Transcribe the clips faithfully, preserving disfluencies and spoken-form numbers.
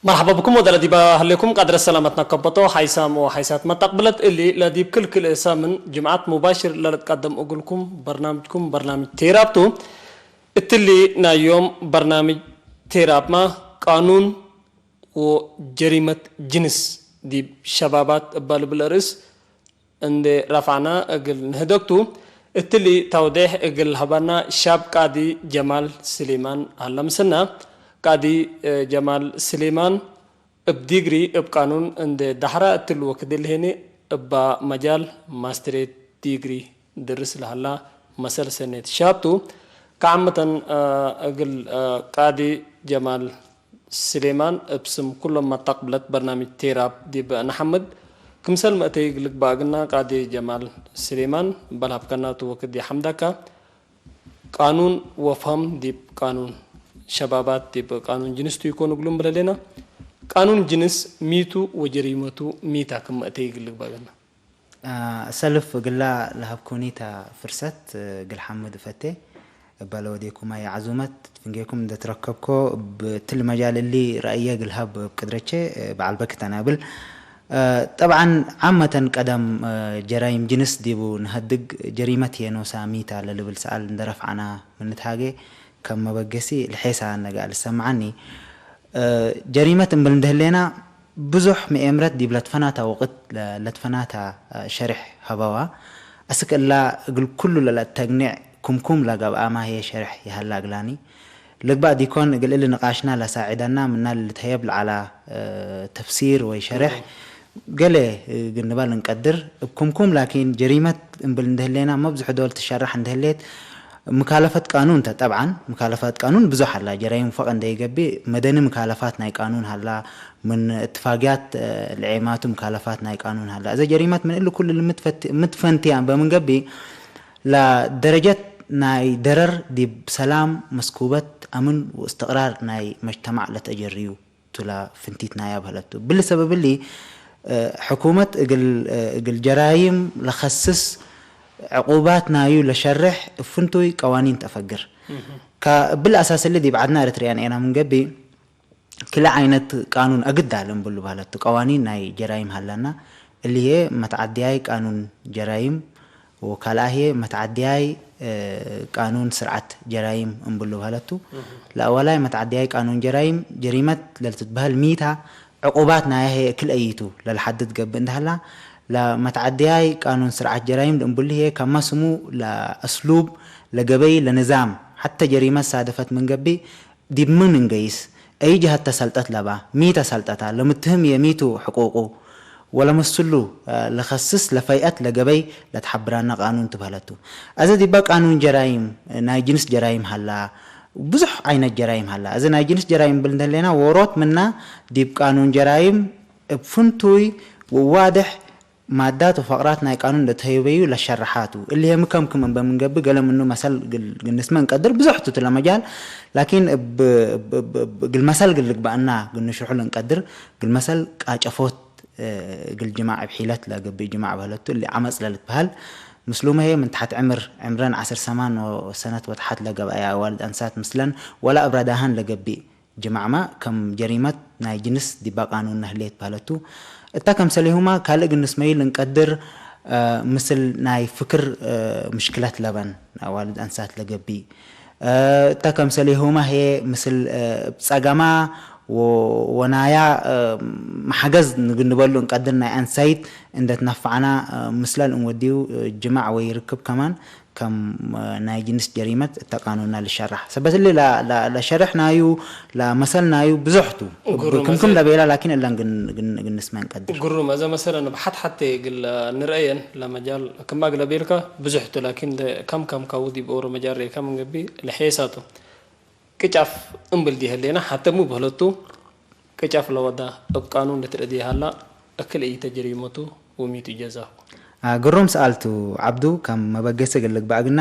መርሐባ ብኩም ወደ ለዲበ ህሌኩም ቀድረ ሰላመትነ ከበቶ ሓይሳም ወሓይሳት መተቅብለት እሊ ለዲብ ክል ክልኤ ሳምን ጅምዓት ሙባሽር ለልትቀደም እግልኩም በርናምጅኩም በርናምጅ ቴራብ ቱ። እትሊ ናይ ዮም በርናምጅ ቴራብመ ቃኑን ወጀሪመት ጅንስ ዲብ ሸባባት እበ ልብል ርእስ እንዴ ረፍዐና እግል ንህደግ ቱ። እትሊ ተውዴሕ እግል ሀበና ሻብ ቃዲ ጀማል ስሌማን ሀለ ምስልነ። ቃዲ ጀማል ስሌማን እብ ዲግሪ እብ ቃኑን እንዴ ዳሕረ እትሊ ወክድ እሊ ሄኒ እበ መጃል ማስትሬት ዲግሪ ድርስ ለሀላ መሰል ሰኔት ሻብ ቱ። ከዓመተን እግል ቃዲ ጀማል ስሌማን እብ ስም ኩሎም መተቅብለት በርናምጅ ቴራብ ዲብ ነሐምድ። ክምሰል መእተይ እግል ልግበእ እግልና ቃዲ ጀማል ስሌማን እበ ለሀብከና ቱ ወክድ የሐምደከ። ቃኑን ወፈህም ዲብ ቃኑን ሸባባት ዲብ ቃኑን ጅንስ ቱ ኢኮን እግሉም ብለሌና። ቃኑን ጅንስ ሚቱ ወጀሪመቱ ሚታ ክም መእተይ እግል ልግበእ እግልና። አ፣ ሰልፍ እግላ ለሀብኩኒ ተ ፍርሰት እግል ሐምድ እፈቴ። እበ ለወዴኩማየ ዐዙመት ፍንጌኩም እንዴ ትረከብኮ፣ እብ ትል መጃል እሊ ረአየ እግል ሀብ እብ ቅድረቼ በዐል በክት አናብል። ጠብዓን፣ ዓመተን ቀደም ጀራይም ጅንስ ዲቡ ነሀድግ፣ ጀሪመት ህዬ ኖሳ ሚታ ለልብል ሰኣል እንዴ ረፍዐና ምን ንትሃጌ፣ ከም መበገሲ ልሔሳ ነገ ልሰምዐኒ። ጀሪመት እምብል እንዴ ህሌና፣ ብዙሕ ምኤምረት ዲብ ለትፈናተ ወቅት ለ-፣ ለትፈናተ ሸሬሕ ሀበዋ። አስክ እላ እግል ኩሉ ለለአተግኔዕ ክምኩም ለገብአመ ህዬ ሸሬሕ ይሀላ እግላኒ። ልግባእ ዲኮን፣ እግል እሊ ንቃሽና ለሳዕደና ምና ልትሀየብ ለዐለ ተፍሲር ወይ ሸሬሕ ገሌ እግል ንበል እንቀድር። እብ ክምኩም ላኪን ጀሪመት እምብል እንዴ ህሌና፣ መብዝሑ ዶል ትሸራሕ እንዴ ህሌት፣ ምካለፈት ቃኑን ተ። ጠብዓን፣ ምካለፋት ቃኑን ብዙሕ ሀላ። ጀራይም ፈቅ እንዴ ኢገብእ፣ መደኒ ምካለፋት ናይ ቃኑን ሀላ፣ ምን እትፋቅያት፣ እ፣ ለዔማቱ ምካለፋት ናይ ቃኑን ሀላ። እዘ ጀሪመት ምን እሊ ኩሉ ልምትፈት-፣ ምትፈንትያ እበ ምን ገብእ፣ ለደረጀት ናይ ደረር ዲብ ሰላም፣ መስኩበት፣ አምን ወእስትቅራር ናይ መጅተማዕ ለተአጀርዩ ቱ ለፍንቲት ናያ በህለት ቱ። ብሊ ሰበብ እሊ፣ እ፣ ሕኩመት እግል፣ እ፣ እግል ጀራይም ለከስስ ዕቁባት ናዩ ለሸርሕ እብ ፍንቱይ ቀዋኒን ተአፈግር። እህ። ከእብል አሳስ እሊ ዲብ ዐድነ ኤረትርያን ኤና ምን ገብእ፣ ክልኤ ዓይነት ቃኑን አግድ አለ እምብሉ በህለት ቱ። ቀዋኒን ናይ ጀራይም ሀለና፣ እሊ ህዬ መትዓድያይ ቃኑን ጀራይም ወካልአ ህዬ መትዓድያይ፣ እ፣ ቃኑን ስርዓት ጀራይም እምብሉ በህለት ቱ። እህ። ለአወላይ መትዓድያይ ቃኑን ጀራይም፣ ጀሪመት ለልትትበህል ሚታ፣ ዕቁባት ናያ ህዬ እክል አዪቱ ለልሐድድ ገብእ እንዴ ሀላ፣ ለመትዓድያይ ቃኑን ስርዓት ጀራይም ለእምብሉ ህዬ ከመ ስሙ ለአስሉብ፣ ለገበይ፣ ለንዛም፣ ሐተ ጀሪመት ሳደፈት ምን ገብእ፣ ዲብ ምን እንገይስ? አይ ጀሀት ተሰልጠት ለባ? ሚ ተሰልጠታ? ለምትህም የሚ ቱ ሕቁቁ? ወለምስሉ ለከስስ ለፈይአት ለገበይ ለትሐብራነ ቃኑን ቱ በህለት ቱ። አዜ ዲበ ቃኑን ጀራይም፣ ናይ ጅንስ ጀራይም ሀላ፣ ብዙሕ ዓይነት ጀራይም ሀላ። አዜ ናይ ጅንስ ጀራይም እብል እንዴ ህሌና፣ ዎሮት ምና ዲብ ቃኑን ጀራይም እብ ፍንቱይ ወዋድሕ ማዳት ወፈቅራት ናይ ቃኑን ለተህበዩ ለሸርሓ ቱ። እሊ ህዬ ሚ ከም ክም እበ ምን ገብእ፣ ገሌ ምኑ መሰል እግል፣ እግል ንስመ እንቀድር፣ ብዙሕ ቱ እትለ መጃል፣ ላኪን እብ፣ እብ፣ እብ፣ እብ፣ እግል መሰል እግል ልግበአና እግል ንሽርሑ ለእንቀድር፣ እግል መሰል ቃጨፎት፣ እ፣ እግል ጅማዕ እብ ሒለት ለገብእ ጅማዕ በህለት ቱ። እሊ ዐመጽ ለልትበህል ምስሉመ ህዬ ምን ተሐት ዕምር፣ ዕምረን ዐስር ሰማን ወሰነት ወተሐት ለገብአየ አዋልድ አንሳት ምስለን ወላ እብ ረዳሀን ለገብእ ጅማዕመ ከም ጀሪመት ናይ ጅንስ ዲበ ቃኑንነ ህሌት በህለት ቱ። እተ ከምሰሌሁመ ካልእ እግል ንስመዩ ልንቀድር፣ እ፣ ምስል ናይ ፍክር፣ እ፣ ምሽክለት ለበን አዋልድ አንሳት ለገብእ። እ፣ እተ ከምሰሌሁመ ህዬ ምስል፣ እ፣ እብ ጸገማ ወ-፣ ወናያ፣ እ፣ መሐገዝ ንግ-፣ ንበሉ እንቀድር ናይ አንሳይት እንዴ ትነፈዐና፣ እ፣ ምስለ ልእንወድዩ፣ እ፣ ጅማዕ ወይ ርክብ ከማን ከም፣ እ፣ ናይ ጅንስ ጀሪመት እተ ቃኑንነ ልሸራሕ። ሰበት እሊ ለ-፣ ለ-፣ ለሸርሕ ናዩ፣ ለመሰል ናዩ ብዙሕ ቱ። እግሩ ክም ክም መሰል ለቤላ ላኪን እለን ግን፣ ግን፣ ግን ንስመ እንቀድር። እግሩ መዘ መሰለን እብ ሐት ሐቴ እግል ንርአየን ለመጃል ክማ እግለ ቤልከ ብዙሕ ቱ፣ ላኪን ደ-፣ ከም ከም ካውዲ ብኦሮ መጃሬ ከም እንገቢ ለሔሳቱ። ቅጫፍ እምብል ዲሀሌነ ሐተ ሙ በህለቱ፣ ቅጫፍ ለወዳ እብ ቃኑን ልትረድየ ሀላ፣ እክል ኢተ ጀሪመቱ ወሚቱ ጀዛሁ። አ፣ ግሩም ሰኣል ቱ ዐብዱ፣ ከም መበገሲ እግል ልግበእ እግልና፣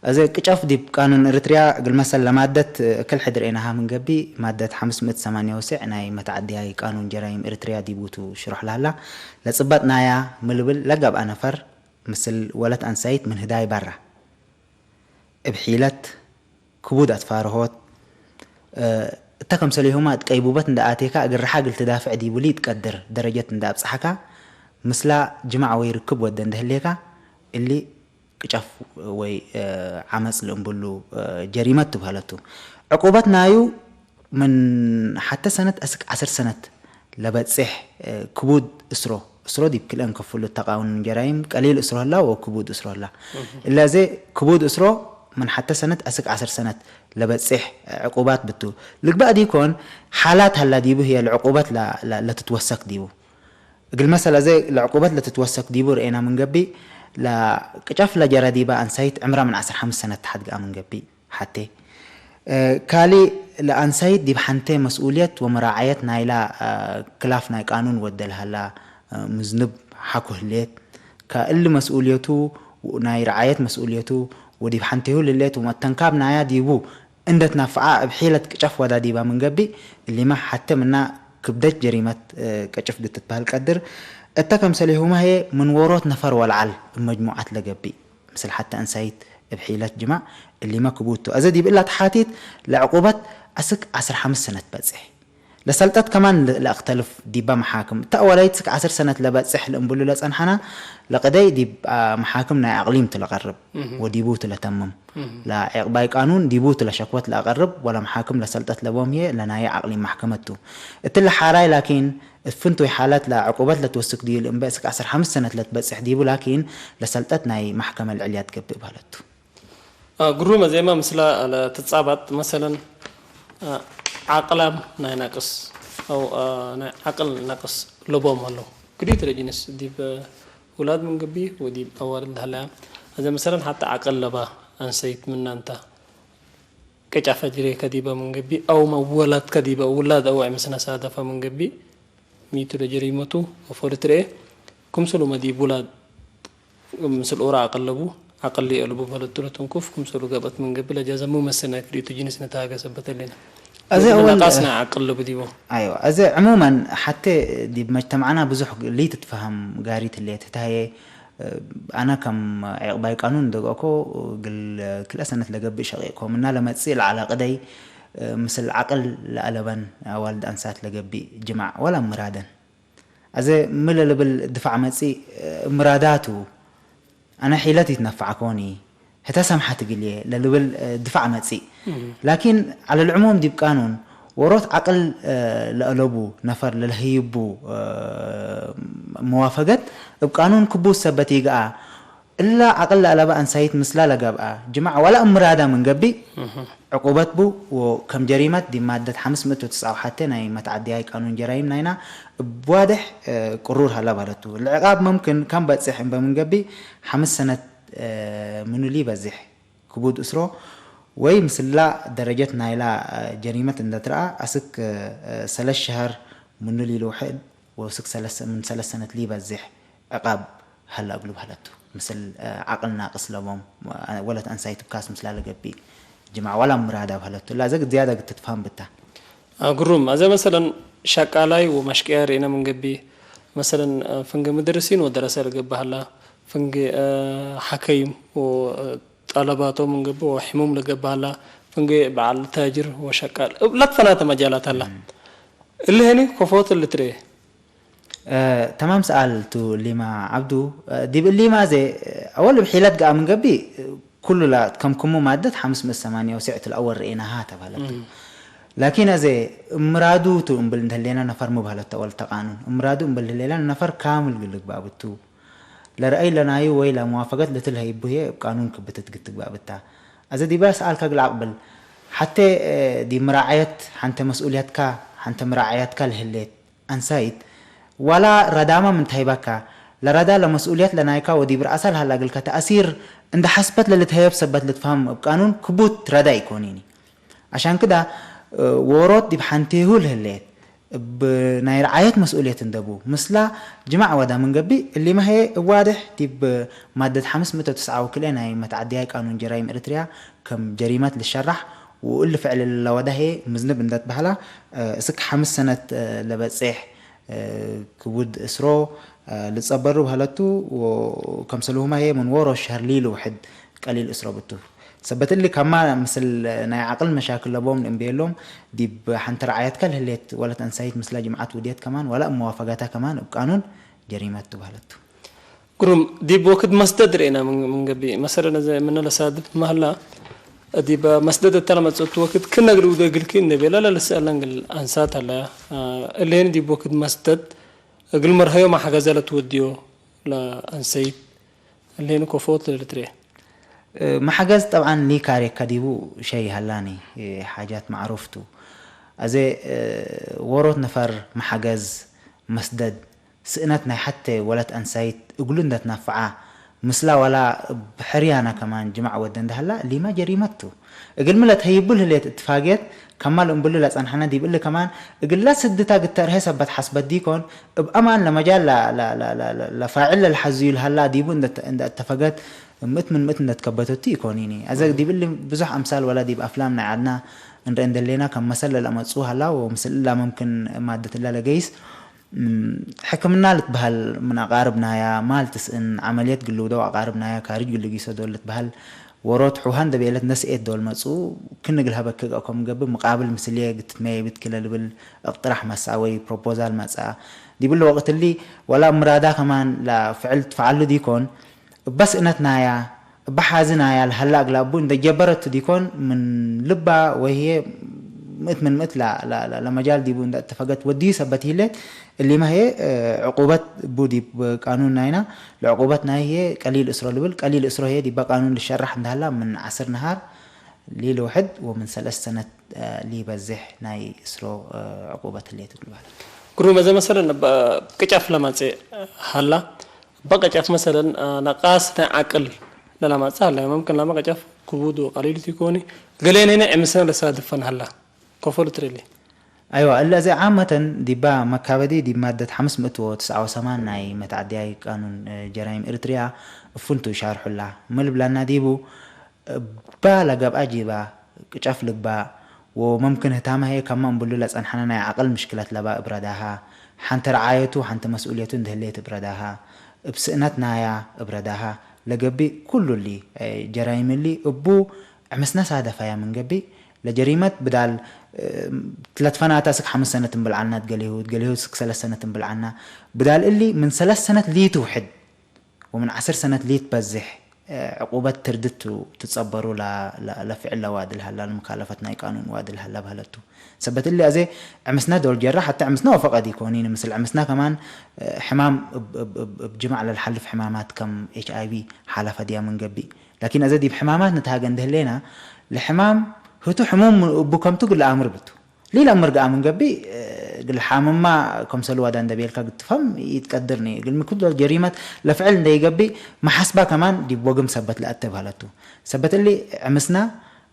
እዘ ቅጫፍ ዲብ ቃኑን ኤሪትርያ እግል መሰል ለማደት እክል ሕድር ኤናሃ ምን ገብእ፣ ማደት ሐምስ ምእት ሰማንያ ወሰዕ ናይ መትዓድያይ ቃኑን ጀራይም ኤሪትርያ ዲቡ ቱ ሽሮሕ ለሀላ፣ ለጽበጥ ናያ ሚ ልብል ለገብአ ነፈር ምስል ወለት አንሳይት ምን ህዳይ በራ እብ ሒለት ክቡድ አትፋርሆት፣ እ፣ እተ ከምሰሌሁመ እት ቀይቡበት እንደ አቴካ፣ እግል ረሓ እግል ትዳፍዕ ዲቡ ሊትቀድር ደረጀት እንደ አብጽሐካ፣ ምስላ ጅማዕ ወይ ርክብ ወደ እንደ ህሌካ፣ እሊ ቅጨፍ ወይ፣ እ፣ ዐመጽ ለእምብሉ፣ እ፣ ጀሪመት ትብሀለቱ። ዕቁበት ናዩ ምን ሐተ ሰነት አስክ ዐስር ሰነት ለበጽሕ፣ እ፣ ክቡድ እስሮ፣ እስሮ ዲብ ክልኤ እንከፍሉ፣ ተቃውን ጀራይም ቀሊል እስሮ ህላ ወክቡድ እስሮ ህላ። እህ። እለ አዜ ክቡድ እስሮ ምን ሐተ ሰነት አስክ ዐስር ሰነት ለበጽሕ ዕቁባት ብቱ። ልግበእ ዲኮን፣ ሓላት ሀላ ዲቡ ህዬ ለዕቁበት ለ-፣ ለ-፣ ለትትወሰክ ዲቡ። እግል መሰል አዜ ለዕቁበት ለትትወሰክ ዲቡ ርኤና ምን ገብእ፣ ለቅጨፍ ለጀረ ዲበ አንሳይት ዕምረ ምን ዐስር ሐምስ ሰነት ተሐት ገአ ምን ገብእ። ሐቴ፣ እ፣ ካልእ ለአንሳይት ዲብ ሐንቴ መስኡልየት ወመራዐየት ናይላ፣ እ፣ ክላፍ ናይ ቃኑን ወደ ለሀላ፣ እ፣ ምዝንብ ሐኩ ህሌት፣ ከእሊ መስኡልየቱ ናይ ረዓየት መስኡልየቱ ወዲብ ሐንቴሁ ልሌት ወመተንካብ ናያ ዲቡ እንደ ትነፍዓ እብ ሒለት ቅጨፍ ወዳ ዲባ ምን ገብእ፣ እሊመ ሐቴ ምና ክብደት ጀሪመት፣ እ፣ ቅጭፍ እግል ትትበህል ቀድር። እተ ከምሰሌሁመ ህዬ ምን ዎሮት ነፈር ወለዐል እብ መጅሙዐት ለገብእ። ምስል ሐተ አንሳይት እብ ሒለት ጅማዕ እሊመ ክቡድ ቱ። አዜ ዲብ እላ ተሓቲት ለዕቁበት አስክ ዐስር ሐምስ ሰነት በጽሕ። ለሰልጠት ከማን ለ-፣ ለአክተልፍ ዲበ መሓክም። እተ አወላይት ስክ ዐስር ሰነት ለበጽሕ ለእምብሉ ለጸንሐና፣ ለቅደይ ዲብ፣ አ፣ መሓክም ናይ አቅሊም ቱ ለቀርብ እህ። ወዲቡ ቱ ለተምም። እህ። ለዔቅባይ ቃኑን ዲቡ ቱ ለሸክወት ለአቀርብ ወለመሓክም ለሰልጠት ለቦም ህዬ ለናየ አቅሊም መሕከመት ቱ። እትለ ሓራይ ላኪን፣ እት ፍንቱይ ሓለት ለዕቁበት ለትወስክ ዲዩ ለእምበ እስክ ዐስር ሐምስ ሰነት ለትበጽሕ ዲቡ ላኪን፣ ለሰልጠት ናይ መሕከመ ለዕልያ ትገብእ በህለት ቱ። አ፣ ግሩም፣ አዜመ ምስለ ለትጻባጥ፣ መሰለን፣ አ፣ ዐቅላም ናይ ናቅስ አው፣ አ፣ ናይ ዐቅል ናቅስ ለቦም ሀለው። ክዲት ለጅንስ ዲብ ውላድ ምን ገብእ ወዲብ አዋልድ ለሀለያ። አዜ መሰለን ሐተ ዐቅል ለባ አንሰይት ምናንተ ቅጫፈ ጅሬከ ዲበ ምን ገብእ፣ አው መወላድከ ዲበ ውላድ አዋይ ምስነ ሳደፈ ምን ገብእ፣ ሚቱ ለጀሪመቱ ወፎ ልትርኤ፣ ክምሰሉመ ዲብ ውላድ ምስል ኡረ አቅል ለቡ፣ አቅል ይአልቡ ፈለቱ ለትንኩፍ፣ ክምሰሉ ገብአት ምን ገብእ ለጃዘ ሙመሰል ናይ ክልኤቱ ጅንስ ንትሃገ ሰበት ህሌነ። አዜ ወእግል አወል ነቃስ ናይ አቅል ለቡ ዲቦ። አይወ፣ አዜ ዕሙመን ሐቴ ዲብ መጅተማዕና ብዙሕ ሊትትፈሀም ጋሪት ህሌት። ህተ ህዬ፣ አነ ከም ዔቅባይ ቃኑን እንደገአኮ፣ እግል ክልኤ ሰነት ለገብእ ሸቂቅኮ ምና ለመጽእ ለዐለ ቅደይ፣ ምስል ዐቅል ለአለበን አዋልድ አንሳት ለገብእ ጅማዕ ወላ ምራደን። አዜ ሚ ለልብል ድፋዕ መጽእ፣ ምራዳቱ፣ አነ ሒለት ኢትነፈዐኮኒ፣ ህተ ሰምሐት እግልዬ ለልብል ድፋዕ መጽእ። እም። ላኪን፣ ዐለ ልዕሙም ዲብ ቃኑን፣ ዎሮት ዐቅል ለአለቡ ነፈር ለልሀይቡ መዋፈገት እብ ቃኑን ክቡድ ሰበት ኢገአ። እላ ዐቅል ለአለበ አንሳይት ምስላ ለገብአ ጅማዕ ወላ እብ ምራዳ ምን ገብእ፣ እህ። ዕቁበት ቡ ወከም ጀሪመት ዲብ ማደት ሐምስ ምእት ወትስዓ ወሐቴ ናይ መትዐድያይ ቃኑን ጀራይም ናይና እብ ዋድሕ፣ እ፣ ቅሩር ሀለ በለቱ። ለዕቃብ መምክን ከም በጽሕ እበ ምን ገብእ፣ ሐምስ ሰነት፣ እ፣ ምኑ ሊበዝሕ ክቡድ እስሮ ወይ ምስላ ደረጀት ናይላ፣ እ፣ ጀሪመት እንደ ትረአ አስክ፣ እ፣ ሰለስ ሸሀር ምኑ ሊልውሕድ ወስክ ሰለስ፣ ምን ሰለስ ሰነት ሊበዝሕ ዕቃብ ሀላ እግሉ በህለቱ። ምስል፣ እ፣ ዐቅል ናቅስ ለቦም፣ እ፣ ወለት አንሳይት እብ ካስ ምስላ ለገብእ ጅማዕ ወላ ምራዳ በህለቱ። እላ ዘግድ ዝያዳ እግል ትትፋም ብታ። አ፣ ግሩም። አዜ መሰለን ሸቃላይ ወመሽቅያ ርኢነ ምን ገብእ፣ መሰለን፣ እ፣ ፍንጌ ምድርሲን ወደረሰ ለገብእ ሀላ፣ ፍንጌ፣ እ፣ ሐከይም ወ፣ እ፣ ጠለባቶም ምን ገብእ ወሕሙም ለገብእ ሀላ፣ ፍንጌ በዐል ታጅር ወሸቃል እብ ለትፈናተ መጃላት ሀላ። እም። እሊ ህኒ ከፎት ልትርኤ። እ፣ ተማም ሰኣል ቱ እሊማ ዐብዱ። እ፣ ዲብ እሊማ አዜ፣ እ፣ አወል እብ ሒለት ገአ ምን ገብእ፣ እ፣ ኩሉ ላ፣ ከም ክሙ ማደት ሐምስ ምእት ሰማንያ ወስዕት ለአወል ርኤናሃ ተባለቱ። እም። ላኪን አዜ እምራዱ ቱ እምብል እንደ ህሌና ነፈር ሚ በህለት አወል ተቃኑን። እምራዱ እምብል ህሌና ነፈር ካምል እግል ልግባእ ብቱ። ለረአይ ለናዩ ወይ ለመዋፈገት ለትልሀይቡ ህዬ እብ ቃኑን ክብትት እግል ትግባእ ብታ። አዜ ዲበ ሰኣልከ እግል አቅብል። ሐቴ፣ እ፣ ዲብ ምራዐየት ሐንተ መስኡልየትካ፣ ሐንተ ምራዐየትካ ለህሌት። አንሳይት፣ ዋላ ረዳመ ምን ተህይበካ፣ ለረዳ ለመስኡልየት ለናይካ ወዲብ ረአሳ ለሀላ እግልከ ተአሲር እንደ ሐስበት ለልትሀየብ ሰበት ልትፈሀም እብ ቃኑን ክቡድ ረዳ ኢኮኒኒ። አሻን ክዳ፣ እ፣ ዎሮት ዲብ ሐንቴሁ ለህሌት፣ እብ ናይ ረዓየት መስኡልየት እንደቡ፣ ምስላ ጅማዕ ወዳ ምን ገብእ፣ እሊመ ህዬ እብ ዋድሕ ዲብ ማደት ሐምስ ምእት ወትስዓ ወክልኤ ናይ መትዓድያይ ቃኑን ጀራይም ኤረትርያ ከም ጀሪመት ልሸራሕ፣ ወእሊ ፍዕል ለወዳ ህዬ ምዝንብ እንደ ትበህላ፣ እ፣ እስክ ሐምስ ሰነት፣ እ፣ ለበጼሕ፣ እ፣ ክቡድ እስሮ፣ እ፣ ልጸበሩ በህለቱ፣ ወከምሰልሁመ ህዬ ምን ዎሮ ሸህር ሊሉ ውሕድ ቀሊል እስሮ ብቱ። ሰበት እሊ ከማ ምስል ናይ ዐቅል መሻክል ለቦም እንቤሎም፣ ዲብ ሐንቲ ረዓየትከ ለህሌት ወለት አንሳይት ምስለ ጅምዐት ውድየት ከማን ወለ እብ መዋፈጋታ ከማን እብ ቃኑን ጀሪመት ትበህለት ቱ። ግሩም፣ ዲብ ወክድ መስደድ ርኤና ምን፣ ምን ገብእ፣ መሰለን አዜ ምነ ለሳድፍ መሀላ፣ ዲብ መስደድ እተ ለመጽአቱ ወክድ ክነ እግል ውዶ እግልኪ እንዴ ቤለ ለልስአለን እግል አንሳት ሀለ። እሌኒ ዲብ ወክድ መስደድ እግል መርሀዮ መሐገዘ ለትወድዮ ለአንሰይት እሌኒ ኮፎት ልትርኤ። መሐገዝ ጠብዓን ሊካሬከ ዲቡ ሸይ ሀላኒ፣ ሓጃት መዕሩፍ ቱ። አዜ ወሮት ነፈር መሐገዝ መስደድ ስእነት ናይ ሐቴ ወለት አንሳይት እግሉ እንደ ትነፍዓ፣ ምስላ ወላ እብ ሕርያና ከማን ጅማዕ ወደ እንደ ሀላ፣ እሊመ ጀሪመት ቱ። እግልሚ ለትሀይቡ ለህሌት እትፋግየት፣ ከማል እምብሉ ለጸንሐነ ዲብ እሊ ከማን፣ እግለ ስድታ ግተርሄ ሰበት ሐስበት ዲኮን፣ እብ አማን ለመጃል ለ-፣ ለ-፣ ለ-፣ ለ-፣ ለ-፣ ለፋዕል ለልሐዝዩ ለሀላ ዲቡ እንደ ተ-፣ እንደ እተፈገት፣ ምእት ምን ምእት እንደ ትከበተቱ ኢኮኒኒ። አዘ ዲብ እሊ ብዙሕ አምሳል ወላ ዲብ አፍላም ናይ ዐድና እንደ እንደሌና ከም መሰል ለለአመጽኡ ሀላ፣ ወምስል እላ መምክን ማደት እላ ለገይስ፣ እም፣ ሕክምና ልትበሀል ምን አቃርብ ናያ፣ ማል ትስእን፣ ዐመልየት ግልውደው አቃርብ ናያ፣ ካርጅ ግልጊሶ ዶል ልትበሀል፣ ወሮት ሑሃ እንደ ቤለት ነስኤት ዶል መጽኡ፣ ክን እግል ሀበክ እኮ ምገብእ፣ ምቃብል ምስልዬ ግትትመየብትኪ ለልብል እቅትራሕ መጽአ ወይ ፕሮፖዛል መጽአ። ዲብለ ወቅት እሊ፣ ወላ ምራዳ ከማን ለፍዕል ትፈዐሉ ዲኮን፣ እበ ስእነት ናያ፣ እበ ሓዚ ናያ ለሀላ እግለ እቡ እንደ ጀበረቱ ዲኮን፣ ምን ልባ ወህዬ ምእት ምን ምእት ለ-፣ ለ-፣ ለ-፣ ለመጃል ዲቡ እንደ እተፈገት ወድዩ ሰበት ህሌት፣ እሊመ ህዬ፣ እ፣ ዕቁበት እቡ ዲብ ቃኑን ናይና፣ ለዕቁበት ናይ ህዬ ቀሊል እስሮ ልብል፣ ቀሊል እስሮ ህዬ ዲበ ቃኑን ልሸራሕ እንደ ሀላ፣ ምን ዐስር ነሃር ሊልውሕድ ወምን ሰለስ ሰነት፣ እ፣ ሊበዝሕ ናይ እስሮ፣ እ፣ ዕቁበት ህሌት እግል በህለት። ግሩም፣ እዘ መሰለን እበ ቅጨፍ ለመጽእ ሀላ፣ እበ ቅጨፍ መሰለን፣ እ፣ ነቃስ ናይ ዐቅል ለለመጽእ ሀላ፣ መምክን ላመ ቅጨፍ ክቡድ ወቀሊል ቲኮኒ፣ ገሌን ህነ ዕምሰን ለሳድፈን ሀላ፣ ኮፎ ልትርሊ። አይዋ፣ እለ እዘ ዓመተን ዲባ መካበዲ ዲብ ማደት ሐምስ ምእት ወትስዓ ወሰማን ናይ መትዐድያይ ቃኑን፣ እ፣ ጀራይም ኤርትርያ እፉንቱ ሻርሑላ። ምን ልብላና ዲቡ፣ እባ ለገብአ ጂባ ቅጨፍ ልግባእ፣ ወመምክን ህታመ ህዬ ከመ እምብሉ ለጸንሐነ ናይ ዐቅል ምሽክለት ለባ እብ ረዳሃ፣ ሐንቲ ረዓየቱ ሐንቲ መስኡልየቱ እንዴ ህሌት እብ ረዳሃ፣ እብ ስእነት ናያ እብ ረዳሃ ለገብእ ኩሉ እሊ፣ ጀራይም እሊ እቡ ዕምስነ ሳደፈያ ምን ገብእ፣ ለጀሪመት ብዳል ለትፈናተ እስክ ሐምስ ሰነት እንብል ዐልናት ገሌሁ፣ ገሌሁ እስክ ሰለስ ሰነት እንብል ዐልና። ብዳል እሊ ምን ሰለስ ሰነት ሊትውሕድ ወምን ዐስር ሰነት ሊትበዝሕ፣ እ፣ ዕቁበት ትርድት ቱ ትጸበሩ ለ-፣ ለ-፣ ለፍዕል ለዋዲ ለሀላ፣ ለመካለፈት ናይ ቃኑን ዋዲ ለሀላ በህለት ቱ። ሰበት እሊ አዜ ዕምስነ ዶል ጀራ፣ ሐቴ ዕምስነ ወፈቀድ ኢኮኒን፣ ምስል ዕምስነ ከማን፣ እ፣ ሕማም እብ፣ እብ፣ እብ፣ እብ ጅማዕ ለልሐልፍ ሕማማት ከም ኤች አይ ቪ ሓላ ፈድያ ምን ገብእ። ላኪን አዜ ዲብ ሕማማት ንትሃገ እንደ ህሌና፣ ለሕማም ህቱ ሕሙም እቡ ከምቱ እግል ለአምር ብቱ። ሊለአምር ገአ ምን ገብእ፣ እግል ሓምማ ከምሰል ዋዳ እንደ ቤልካ እግል ትፈም ኢትቀድርኒ። እግልሚ ክል ዶል ጀሪመት ለፍዕል እንደ ኢገብእ መሓስባ ከማን ዲብ ወግም ሰበት ለአተ በህለት ቱ። ሰበት እሊ ዕምስና፣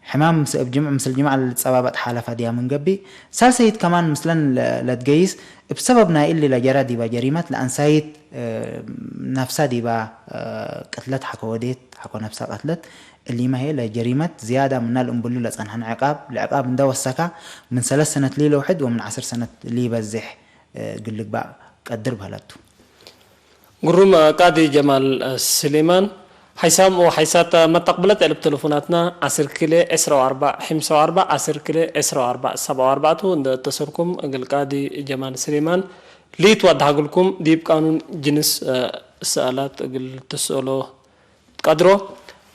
ሕማም ምስ እብ ጅምዕ፣ ምስል ጅምዕ ለልጸባበጥ ሓለ ፈድያ ምን ገብእ፣ ሳልሰይት ከማን ምስለን ለ-፣ ለትገይስ፣ እብ ሰበብ ናይ እሊ ለጀራ ዲባ ጀሪመት ለአንሳይት፣ እ፣ ነፍሳ ዲባ፣ እ፣ ቅትለት ሐቆ ወዴት፣ ሐቆ ነፍሳ ቀትለት፣ እሊመ ህዬ ለጀሪመት ዝያዳ ምና ለእምብሉ ለጸንሐነ ዕቃብ፣ ለዕቃብ እንደ ወሰካ፣ ምን ሰለስ ሰነት ሊለውሕድ ወምን ዐስር ሰነት ሊበዝሕ፣ እ፣ እግል ልግባእ ቀድር በህለት ቱ። ግሩም፣ ቃዲ ጀማል ስሌማን፣ ሓይሳም ወሓይሳት መተቅብለት ዕልብ ተለፎናትና ዐስር ክልኤ ዕስራ ወአርበዕ ሐምሳ ወአርበዕ፣ ዐስር ክልኤ ዕስራ ወአርበዕ ሰብዓ ወአርበዕ ቱ። እንደ እተሰልኩም እግል ቃዲ ጀማል ስሌማን ሊትወዳሐግልኩም ዲብ ቃኑን ጅንስ፣ እ፣ ሰአላት እግል ትስአሎ ትቀድሮ።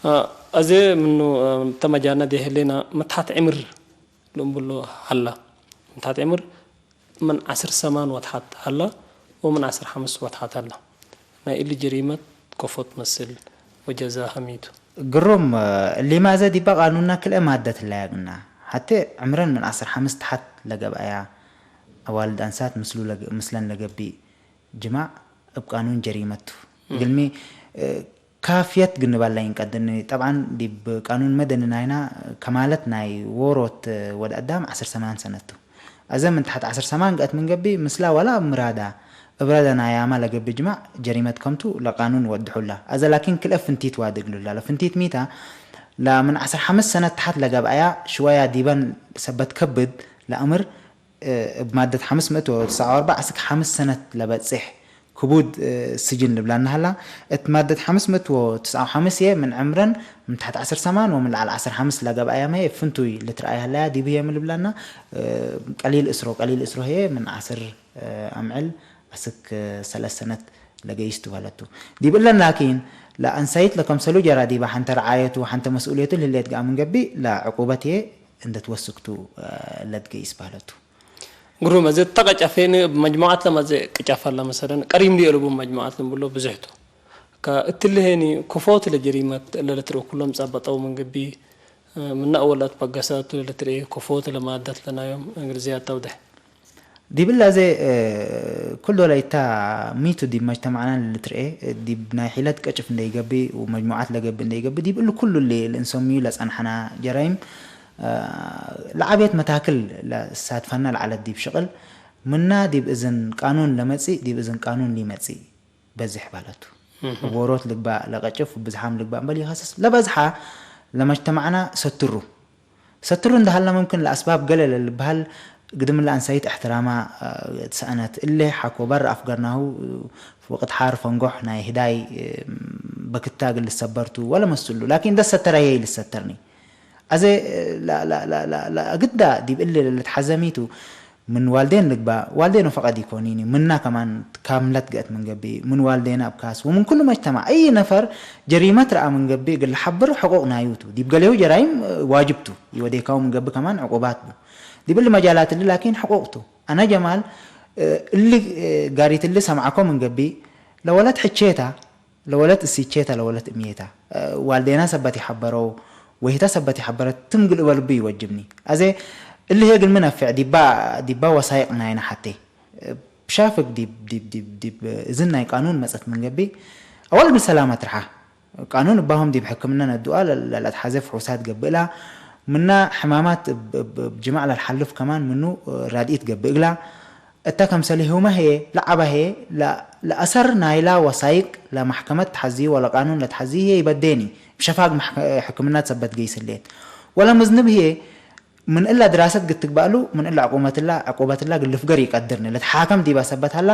እ፣ አዜ ምኑ፣ እ፣ ተመጃነ ዴ ህሌና፣ መትሐት ዕምር ልእምብሎ ሀላ። መትሐት ዕምር ምን ዐስር ሰማን ወተሐት ሀላ ወምን ዐስር ሐምስ ወተሐት ሀላ። ናይ እሊ ጀሪመት ከፎ ትመስል ወጀዛሀ ሚ ቱ። ግሩም፣ እሊመ አዜ ዲበ ቃኑንና ክልኤ ማደት ህለያ ግና፣ ሐቴ ዕምረን ምን ዐስር ሐምስ ተሐት ለገብአያ፣ አዋልድ አንሳት ምስሉ ለግ-፣ ምስለን ለገብእ ጅማዕ እብ ቃኑን ጀሪመት ቱ። እም። እግልሚ፣ እ፣ ካፍየት ግንባል ላይ እንቀድኒ። ጠብዓን ዲብ ቃኑን መደኒ ናይና ከማለት ናይ ዎሮት ወድ አዳም ዐስር ሰማን ሰነት ቱ። አዘ ምን ተሐት ዐስር ሰማን ገአት ምን ገብእ፣ ምስላ ወላ ምራዳ እብ ረዳ ናያማ ለገብእ ጅማዕ ጀሪመት ከምቱ ለቃኑን ወድሑላ። አዘ ላኪን ክልኤ ፍንቲት ዋዲ እግሉላ። ለፍንቲት ሚታ፣ ለምን ዐስር ሐምስ ሰነት ተሐት ለገብአያ ሽወያ ዲበን ሰበት ከብድ ለአምር፣ እ፣ እብ ማደት ሐምስ ምእት ወትስዓ ወአርበዕ እስክ ሐምስ ሰነት ለበጽሕ ክቡድ፣ እ፣ ስጅን ልብላና ሀላ። እት ማደት ሐምስ ምእት ወትስዓ ወሐምስ ህዬ ምን ዕምረን ምን ተሕት ዐስር ሰማን ወምን ለዐል ዐስር ሐምስ ለገብአያመ ህዬ ፍንቱይ ልትረአይ ሀለያ። ዲብ ህዬ ምን ልብላና፣ እ፣ ቀሊል እስሮ፣ ቀሊል እስሮ ህዬ ምን ዐስር፣ እ፣ አምዕል አስክ ሰለስ ሰነት ለገይስ ቱ በለቱ። ዲብ እለን ላኪን፣ ለአንሳይት ለከምሰሉ ጀራ ዲበ ሐንተ ረዓየቱ ወሐንተ መስኡልየቱ ለህሌት ገአ ምን ገብእ፣ ለዕቁበት ህዬ እንደ ትወስክ ቱ፣ እ፣ ለትገይስ በለቱ። ግሩም፣ አዜ ተቀጨፌኒ እብ መጅሙዓት ለመ አዜ ቅጨፍ አለ፣ መሰለን ቀሪም ሊእልቡ መጅሙዓት ልንብሎ ብዙሕ ቱ። ከእትሊ ሄኒ ክፎት ለጀሪመት ለልትርኡ ኩሎም ጸበጠው ምን ግቢ፣ ምነ አወል አትበገሰቱ ለልትርኤ ክፎት ለማደት ለናዮም እንግሊዝያት ተውደሕ። ዲብለ አዜ፣ እ፣ ኩል ዶለ ኢታ ሚቱ ዲብ መጅተማዕና ለልትርኤ፣ ዲብ ናይ ሒለት ቀጭፍ እንደ ይገብእ ወመጅሙዓት ለገብእ እንደ ይገብእ፣ ዲብ እሊ ኩሉ እሊ ለእንሰምዩ ለጸንሐና ጀራይም፣ እ፣ ለዐቤት መታክል ለሳትፈና ለዐለት ዲብ ሽቅል፣ ምና ዲብ እዝን ቃኑን ለመጽእ፣ ዲብ እዝን ቃኑን ሊመጽእ በዝሕ በለቱ። እህ። እብ ዎሮት ልግባእ ለቀጭፍ፣ ብዝሓም ልግባእ እምበል ይኸስስ። ለበዝሓ ለመጅተማዕና ሰትሩ። ሰትሩ እንደ ሀለ፣ ምምክን ለአስባብ ገሌ ለልብሀል፣ ግድም ለአንሳይት እሕትራማ፣ እ፣ ሰአነት። እሊ ሐቆ በር አፍገርናሁ፣ እ፣ ወቅት ሓር ፈንጎሕ ናይ ህዳይ፣ እ፣ በክታ እግል ልሰበር ቱ ወለ መስሉ። ላኪን እንደ ሰተረ ህዬ ኢልሰተርኒ። አዜ ለ-፣ ለ-፣ ለ-፣ ለ-፣ ለአግዳ ዲብ እሊ ለልትሐዘሚቱ ምን ዋልዴን ልግባእ፣ ዋልዴን ወፈቀድ ኢኮኒኒ፣ ምና ከማን ካምለት ገአት ምን ገብእ፣ ምን ዋልዴነ አብካስ ወምን ኩሉ መጅተማዕ፣ አይ ነፈር ጀሪመት ረአ ምን ገብእ እግል ለሐብር ሕቁቅ ናዩ ቱ። ዲብ ገሌሁ ጀራይም ዋጅብ ቱ፣ ኢወዴካሁ ምን ገብእ ከማን ዕቁባት ቡ። ዲብ እሊ መጃላት እሊ ላኪን ሕቁቅ ቱ። አነ ጀማል፣ እሊ ጋሪት እሊ ሰምዐኮ ምን ገብእ፣ ለወለት ሕቼታ፣ ለወለት እሲቼተ ለወለት እምዬተ። ዋልዴና ሰበት ይሐበረው ወህተ ሰበት ይሐበረት ትም ግል እበልቡ ይወጅብኒ። አዜ እሊ ህዬ እግል ሚ ነፍዕ ዲባ፣ ዲባ ወሳይቅ ናይነ ሐቴ። ሻፍግ ዲብ፣ ዲብ፣ ዲብ፣ ዲብ እዝን ናይ ቃኑን መጸት ምን ገብእ፣ አወል እግል ሰላመት ርሓ። ቃኑን እባሆም ዲብ ሕክምነ ነዱአ ለ-፣ ለለአትሐዜ ፍሑሳት ገብእላ። ምና ሕማማት እብ፣ እብ፣ እብ ጅማዕ ለልሓልፍ ከማን ምኑ ራድኢት ገብእ እግላ። እተ ከምሰልሁመ ህዬ ለዐበ ህዬ፣ ለ-፣ ለአሰር ናይላ ወሳይቅ ለመሕከመት ተሐዝዩ ወለቃኑን ለተሐዝዩ ህዬ ኢበዴኒ፣ ብሸፋግ መሕከ-፣ ሕክምናት ሰበት ገይስ ህሌት። ወለምዝንብ ህዬ፣ ምን እላ ድራሰት ግትግባእሉ፣ ምን እላ ዕቁመትላ፣ ዕቁበትላ እግል ልፍገር ኢቀድርኒ። ልትሓከም ዲባ ሰበት ሀላ፣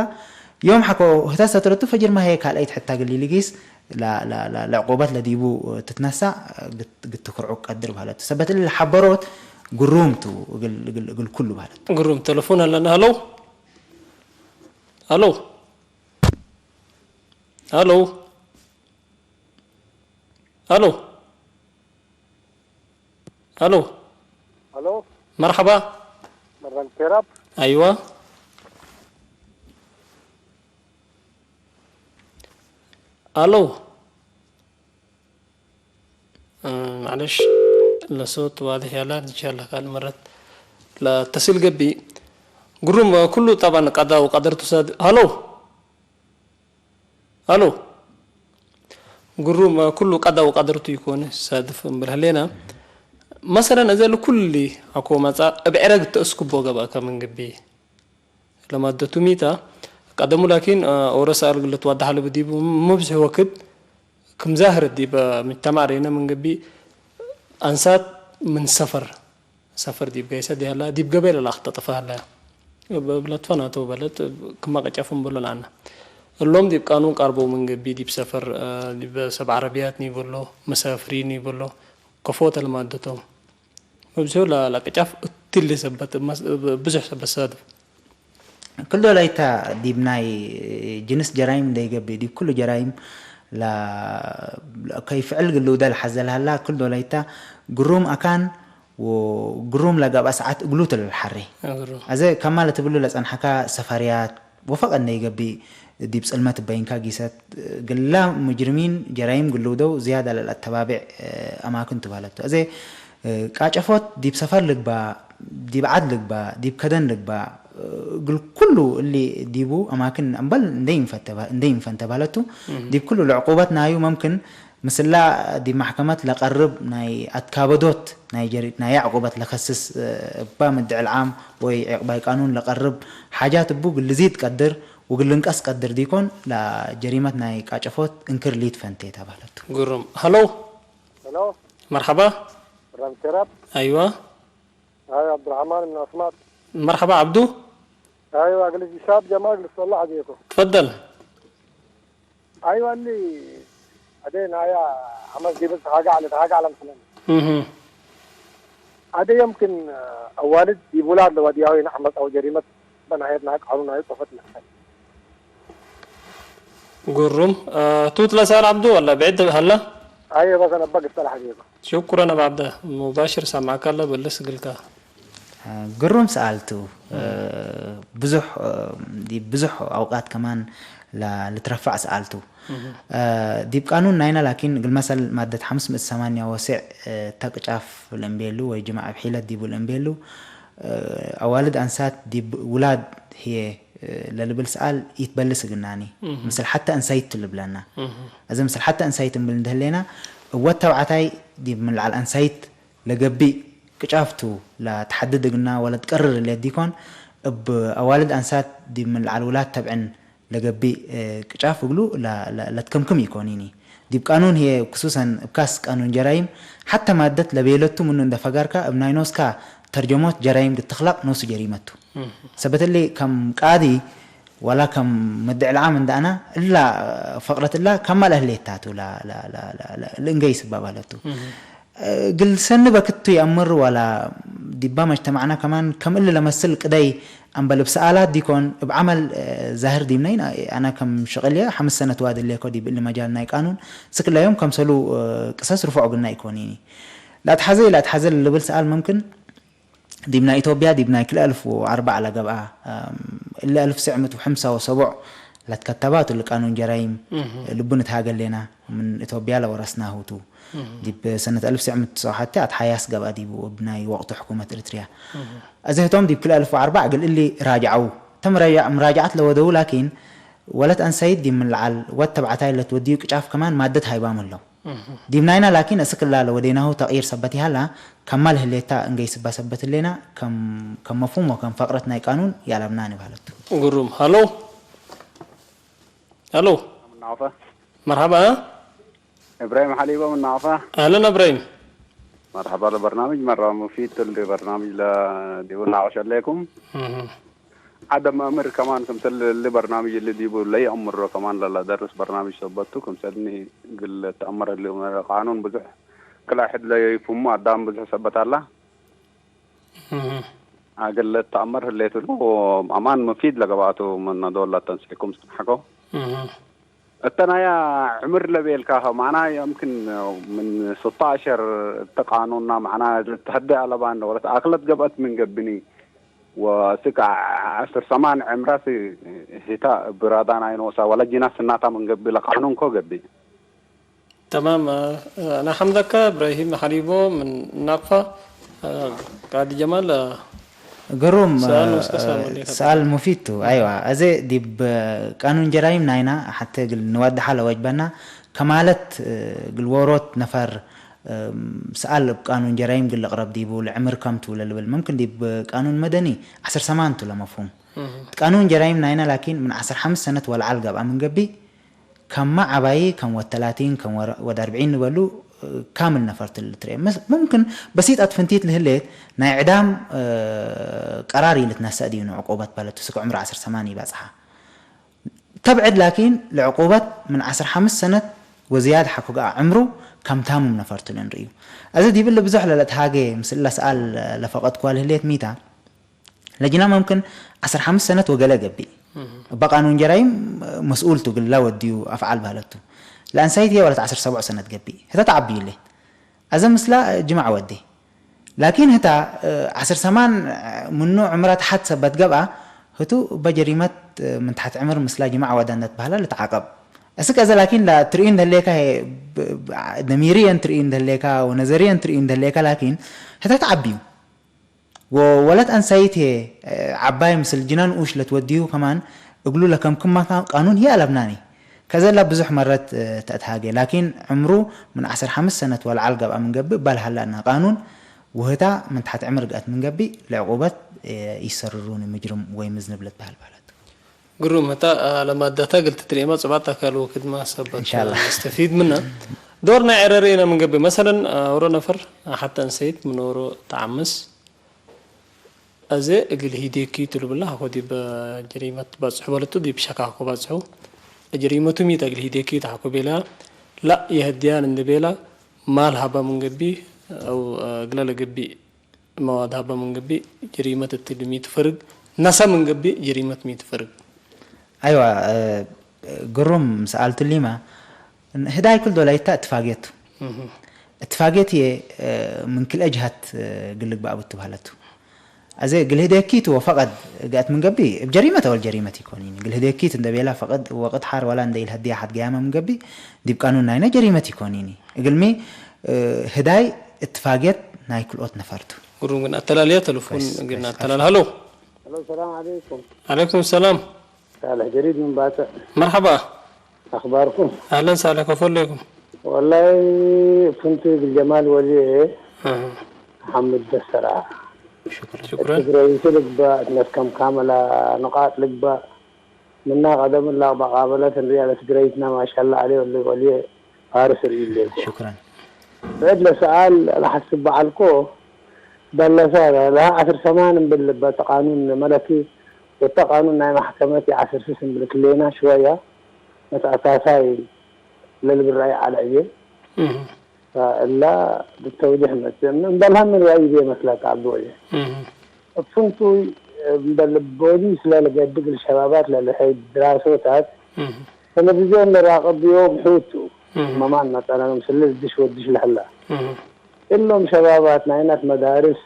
ዮም ሐቆ ህተ ሰትረቱ ፈጅርመ ህዬ ካልአይት ሕታ እግል ኢልጊስ፣ ለ-፣ ለ-፣ ለ-፣ ለዕቁበት ለዲቡ ትትነሳእ ግት-፣ ግትክርዑ ቀድር በህለት ቱ። ሰበት እሊ ለሐበሮት ግሩም ቱ እግል፣ እግል፣ እግል ኩሉ በህለት። ግሩም። ቴሌፎን አለና። ሀሎ። ሀሎ። ሀሎ። ሀሎ። ሀሎ። ሀሎ። መርሐባ። መራን ቴራብ። አይዋ። ሀሎ። እ፣ ማዕለሽ፣ ለሶት ዋድሕ ያላ፣ እንሻላ ካልእ መረት ለተስል ገብእ። ግሩም፣ ኩሉ ጠባን ቀዳ ወቀደርቱ ሳድ-፣ ሀሎ። ሀሎ። ግሩም፣ ኩሉ ቀዳ ወቀደርቱ ኢኮን ሳድፍ እምብል ህሌና። መሰለን፣ እዘ ለኩሊ አኮ መጻ እብ ዕረግ ተአስኩቦ ገብአከ ምን ግቢ። ለማደቱ ሚታ ቀደሙ ላኪን፣ አ፣ ኦረ ሰአል እግል ልትወደሕ ለቡ ዲቡ መብዝሕ ወክድ ክም ዛህር ዲብ ምጅተማዕ ሬነ ምን ገብእ አንሳት ምን ሰፈር፣ ሰፈር ዲብ ገይሰ ዲሀላ ዲብ ገበይ ለለአክተጥፈ ሀለ። እብ፣ እብ ለትፈናተው በለድ ክመ ቀጨፍም በሎ ለአነ። እሎም ዲብ ቃኑን ቃርበው ምን ገብእ ዲብ ሰፈር፣ አ፣ ዲብ ሰብ ዐረብያት ኒበሎ፣ መሳፍሪን ኒበሎ፣ ከፎተ ለማደቶም። መብዝሑ ለ-፣ ለቅጫፍ እትሊ ሰበት መስ-፣ ብዙሕ ሰበት ሳድፍ። ክል ዶላይታ ዲብ ናይ ጅንስ ጀራይም እንደ ይገብእ፣ ዲብ ክሉ ጀራይም ለ-፣ ከይ ፍዕል ግልውደ ለሐዘ ለሀላ፣ ክል ዶላይታ ግሩም አካን ወግሩም ለገብአ ሰዓት እግሉ ትለልሐሬ። እግሩ። አዘ ከማ ለትብሉ ለጸንሐካ ሰፈርያት፣ ወፈቀ እንደ ይገብእ፣ ዲብ ጽልመት በይንካ ጊሰት፣ ግላ ሙጅርሚን ጀራይም ግልውደው ዝያዳ ለለአተባቤዕ አማክን ቱ ባለቱ። አዜ ቃጨፎት ዲብ ሰፈር ልግባእ፣ ዲብ ዐድ ልግባእ፣ ዲብ ከደን ልግባእ፣ እግል ኩሉ እሊ ዲቡ አማክን እምበል እንደ ኢንፈንተ ባ-፣ እንደ ኢንፈንተ ባለቱ፣ እህ። ዲብ ኩሉ ለዕቁበት ናዩ መምክን ምስላ ዲብ መሕከመት ለቀርብ ናይ አትካበዶት ናይ ጀሪድ ናይ ዕቁበት ለከስስ፣ እ፣ እባ ምድዕል ዓም ወይ ዒቅባይ ቃኑን ለቀርብ ሓጃት እቡ እግል ልዚድ ቀድር ወእግል ልንቀስ ቀድር ዲኮን፣ ለጀሪመት ናይ ቃጨፎት እንክር ሊትፈንቴ ተባለቱ። ግሩም። ሀሎ። ሄሎ። መርሐባ። ራም ሸራብ። አይዋ። አይ፣ አብዱራሕማን ምን አስማጥ። መርሐባ አብዱ። አይዋ፣ እግል ሻብ ጀማል እግል ሰላ ሐዜኮ። ትፈደል። አይወ፣ እሊ አደ ናያ ሐመስ ዲብ ተሃጋ ዐለ፣ ተሃጋ ዐለ ምስለን። እህ። አደ የምክን አዋልድ ዲብ ውላድ ለወድያሁ ነዐመት አው ጀሪመት በናየት ናይ ቃኑን ናይ ጦፈት ለሰን። ግሩም። እ፣ ቱት ለሳል ዐብዱ ወላ ብዕድ ሀላ? አየ በሰ ነበ ግሰል ሐቢበ። ሽኩረን አብ ዐብደ። ሙባሽር ሰምዐካ አለ በልስ እግልካ። ግሩም ሰኣል ቱ። ብዙሕ፣ ዲብ ብዙሕ አውቃት ከማን ለ-፣ ልትረፋዕ ሰኣል ቱ። እህ። ዲብ ቃኑን ናይና ላኪን፣ እግል መሰል ማደት ሐምስ ምእት ሰማንያ ወሴዕ፣ ተቅጫፍ ለእምቤሉ ወይ ጅማዕ እብ ሒለት ዲቡ ለእምቤሉ፣ አዋልድ አንሳት ዲብ ውላድ ህዬ ለልብል ሰኣል ኢትበልስ እግናኒ። እህ። ምስል ሐተ እንሳይት ቱ ልብለና። እህ። አዜ ምስል ሐተ እንሳይት እምብል እንደ ህሌና፣ እወ ተብዓታይ ዲብ ምን ለዐል አንሳይት ለገብእ ቅጫፍ ቱ ለተሐድድ እግና ወለትቀርር እለ ዲኮን፣ እብ አዋልድ አንሳት ዲብ ምን ለዐል ውላድ ተብዕን ለገብእ፣ እ፣ ቅጫፍ እግሉ ለ-፣ ለ-፣ ለትከምክም ኢኮኒኒ። ዲብ ቃኑን ህዬ ክሱሰን እብ ካስ ቃኑን ጀራይም፣ ሐተ ማደት ለቤለቱ ምኑ እንደ ፈጋርካ እብ ናይ ኖስካ ተርጀሞት ጀራይም ልትክላቅ ኖሱ ጀሪመት ቱ። እህ። ሰበት እሊ ከም ቃዲ ወላ ከም መድዕ ለዓም እንደ አና፣ እላ ፈቅረት እላ ከማ ለህሌታ ቱ ለ-፣ ለ-፣ ለ-፣ ለ-፣ ለ-፣ ልእንገይ ስባብ አለቱ። እህ። እግል ሰኒ በክት ቱ ይአምር ወላ ዲባ መጅተማዕና ከማን ከም እሊ ለመስል ቅደይ አምበል እብ ሰኣላት ዲኮን እብ ዐመል ዛህር ዲብነይን፣ አነ ከም ሽቅልየ ሐምስ ሰነት ዋድሌኮ ዲብ እሊ መጃል ናይ ቃኑን ስክላዮም ከምሰሉ ቅሰስ ርፎዕ ግና ኢኮኒኒ። ለአትሐዘ ኢለአትሐዘ ለልብል ሰኣል መምክን ዲብ ናይ ኢትዮጵያ ዲብ ናይ ክልኤ አልፍ ወአርበዕ ለገብአ፣ እሊ አልፍ ትሰዕ ምእት ወሐምሳ ወሰቡዕ ለትከተባ ቱ ለቃኑን ጀራይም እህ። ልቡ ንትሃገሌና ምን ኢትዮጵያ ለወረስናሁ ቱ። እህ። ዲብ ሰነት አልፍ ትሰዕ ምእት ትሰዓት አትሓያስ ገብአ ዲቡ እብ ናይ ወቅቱ ሕኩመት ኤሪትርያ። እህ። አዜ ህቶም ዲብ ክልኤ አልፍ ወአርበዕ እግል እሊ ራጅዐው። ተ ምራጃ-፣ ምራጃዐት ለወደው ላኪን ወለት አንሳይት ዲብ ምን ለዐል ወድ ተብዓታይ ለትወድዩ ቅጫፍ ከማን ማደት ሃይባም ህለው። እህ። ዲብ ናይና ላኪን እስክ እላ ለወዴናሁ ተቅይር ሰበት ይሀላ፣ ከማል ህሌታ እንገይ ስባ ሰበት ህሌና፣ ከም፣ ከም መፍሁም ወከም ፈቅረት ናይ ቃኑን ይአለብናኒ በህለት ቱ። ግሩም። ሀሎ። ሀሎ። ምን ናውፈ? መርሐባ። እብራሂም ሐሊቦ ምን ናውፈ? አህለን እብራሂም። መርሐባ ለበርናምጅ፣ መርሐባ ሙፊድ ቱ። እሊ በርናምጅ ለዲቡ ናቅሽ አለይኩም። እህ። ዐደ መእምር ከማን ክምሰል እሊ በርናምጅ እሊ ዲቡ ለይአምሮ ከማን ለለደርስ በርናምጅ ሰበት ቱ። ክምሰልኒ እግል ልትአመር ህሌ ቃኑን ብዙሕ ክል ሕድ ለይፍህሙ አዳም ብዙሕ ሰበት አላ። እህ። እግል ልትአመር ህሌቱ ቱ አማን ሙፊድ ለገብአቱ ምን ዶል ለተንሲኩም ሰምሐኮ። እህ። እተ ናያ ዕምር ለቤልካሀ፣ ማና የምክን ምን ስተ አሸር እተ ቃኑና ማዕና ልትሀዴ አለባ እንደ ወለት አክለት ገብአት ምን ገብኒ፣ ወስክ ዐስር ሰማን ዕምራስ ሂታ እብ ራዳ ናይ ኖሳ ወለ ጅናስ ስናታ ምን ገብእ ለቃኑን ኮ ገብእ። ተማም፣ አነ ሐምደከ እብራሂም ሐሊቦ ምን ናቅፋ። ቃዲ ጀማል፣ ግሩም፣ ሰአል ወስከ ሳም እንዴ ሰአል ተጠቀም? ሙፊድ ቱ። አይዋ፣ አዜ ዲብ ቃኑን ጀራይም ናይና ሐቴ እግል ንወድሓ ለወጅበና፣ ከማለት እግል ዎሮት ነፈር ሰአል እብ ቃኑን ጀራይም እግል ልቅረብ ዲቡ፣ ለዕምር ከም ቱ ለልብል። መምክን ዲብ ቃኑን መደኒ ዐስር ሰማን ቱ ለመፍሁም። እህ። ቃኑን ጀራይም ናይና ላኪን ምን ዐስር ሐምስ ሰነት ወለዐል ገብአ ምን ገብእ፣ ከማ ዐባዪ፣ ከም ወድ ተላቲን፣ ከም ወረ-፣ ወድ አርብዒን ንበሉ፣ ካምል ነፈር ቱ ልትርኤ። መስ-፣ ሙምክን በሲጠት ፍንቲት ለህሌት፣ ናይ ዕዳም ቀራር ኢልትነሰእ ዲቡ ንዕቁበት በለቱ፣ ስክ ዕምሩ ዐስር ሰማን ኢበጽሐ። ተብዕድ ላኪን፣ ለዕቁበት ምን ዐስር ሐምስ ሰነት ወዝያድ ሐቆ ገአ ዕምሩ ከም ታምም ነፈር ቱ ለንርእዩ። አዜ ዲብ እሊ ብዙሕ ለለትሃጌ ምስል ለሰአል ለፈቀድኩዋ ለህሌት ሚታ፣ ለጅና መምክን ዐስር ሐምስ ሰነት ወገሌ ገብእ። እህ። እበ ቃኑን ጀራይም መስኡል ቱ እግል ለወድዩ አፍዓል በህለት ቱ። ለአንሳይት ህዬ ወለት ዐስር ሰብዑ ሰነት ገብእ። ህተ ተዐብዩ ህሌት። አዜ ምስላ ጅማዕ ወዴ። ላኪን ህታ ዐስር ሰማን ምኑ ዕምራ ተሐት ሰበት ገብአ፣ ህቱ እበ ጀሪመት ምን ተሐት ዕምር ምስላ ጅማዕ ወደ እንዴ ትበህለ ልትዓቀብ። እስክ አዜ ላኪን ለትርእዩ እንዴ ህሌካ ህዬ፣ ብ-፣ ብ-፣ ደሚርየን ትርእዩ እንዴ ህሌካ ወነዘርየን ትርእዩ እንዴ ህሌካ ላኪን ህተ ተዐብዩ። ወወለት አንሳይት ህዬ፣ ዐባይ ምስል ጅና ንኡሽ ለትወድዩ ከማን እግሉ ለከምክም ቃኑን ህዬ አለብናኒ። ከዘላ ብዙሕ መረት ተአትሃጌ፣ ላኪን ዕምሩ ምን ዐስር ሐምስ ሰነት ወለዐል ገብአ ምን ገብእ እባ ለሀላ እነ ቃኑን፣ ወህታ ምን ተሐት ዕምር ገአት ምን ገብእ፣ ለዕቁበት ኢሰርሩኒ ምጅርም ወይ ምዝንብ ልትበህል በህለት። ግሩም፣ ህታ ለማዳታ እግል ትትርኤማ ጽባጥ አካል ወክድማ ሰበት እንሻላ ነስተፊድ ምና። ዶር ናይ ዕረርኤና ምን ገብእ፣ መሰለን፣ አውሮ ነፈር ሐተ እንሰይት ምን ኦሮ ተዐምስ፣ አዜ እግል ሂዴኪ ቱ ልብላ፣ ሐቆ ዲብ ጀሪመት ባጽሑ በለቱ፣ ዲብ ሸካኮ ባጽሑ። ጀሪመቱ ሚ ተ እግል ሂዴኪ ተሐኩ ቤለያ፣ ላእ የህድያን እንዴ ቤላ፣ ማል ሀበ ምን ገብእ፣ አው እግለ ለገብእ መዋድ ሀበ ምን ገብእ፣ ጀሪመት እትሊ ሚ ትፈርግ፣ ነሰ ምን ገብእ፣ ጀሪመት ሚ ትፈርግ። አይዋ፣ እ፣ ግሩም ሰኣልቱ ሊመ፣ ህዳይ ክል ዶላይታ እትፋጌቱ። እህ። እትፋጌት ህዬ፣ እ፣ ምን ክልኤ ጀሀት፣ እ፣ እግል ልግበእ እቡ ትበህለቱ። አዜ እግል ህዴኪቱ ወፈቀድ ገአት ምን ገብእ፣ እብ ጀሪመት አወል ጀሪመት ኢኮኒኒ። እግል ህዴኪቱ እንዴ ቤላ ፈቀድ ወቅት ሐር ወላ እንዴ ኢልሀድየ ሐድ ገያመ ምን ገብእ፣ ዲብ ቃኑን ናይነ ጀሪመት ኢኮኒኒ። እግልሚ፣ እ፣ ህዳይ እትፋጌት ናይ ክልኦት ነፈርቱ። ግሩም ግን አተላልያ ተለፎን ኮይስ፣ ግን ኮይስ። አተላል። ሀሎ። ሀሎ፣ ሰላም ዐለይኩም። ዐለይኩም ሰላም። ሳልሕ ጀሪድ ምን ባጽዕ። መርሐባ። አኽባርኩም? አህለን ሳልሕ፣ ከፎ ሌኩም። ወላሂ ፍንቱ እግል ጀማል ወልዬ አሃ። ሐምድ ደሰራ። ሹክረን። ሹክረን። እት ግረይቱ ልግባእ፣ እት ነስከም ካመላ ንቃጥ ልግባእ። ምና ቀደም እላ በቃበለት እንርያ ለትግረይትና ማሻላ ዐሌ ወልዬ ፋርስ ርእዩ ሌኩ። ሹክረን። ብዕድ ለሰኣል ለሐስብ በዐልኮ፣ በለሰ ለሀ ዐስር ሰማን እምብል ልበ ተ ቃኑን መለኪ፣ ወተ ቃኑን ናይ መሕከመት የዐስር ስስ እምብል ክሌና ሽወያ መትአሳሳይ ለልብል ረአይ ዐለ እዬ። እህ። ፈእላ ብተውዲሕ መጽእ እምበልሀ ምን ረአይ እቤ መስለከ ዐብዱ ወልዬ። እህ። እብ ፍንቱይ እምበል ቦሊስ ለልገድግ እግል ሸባባት ለልሐይ ድራሶታት እህ። ተለቪዝዮን ለራቅብ ዮም ሑቱ እህ። መማን መጠነ ምስል ድሽ ወድሽ ለህላ። እህ። እሎም ሸባባት ናይናት መዳርስ፣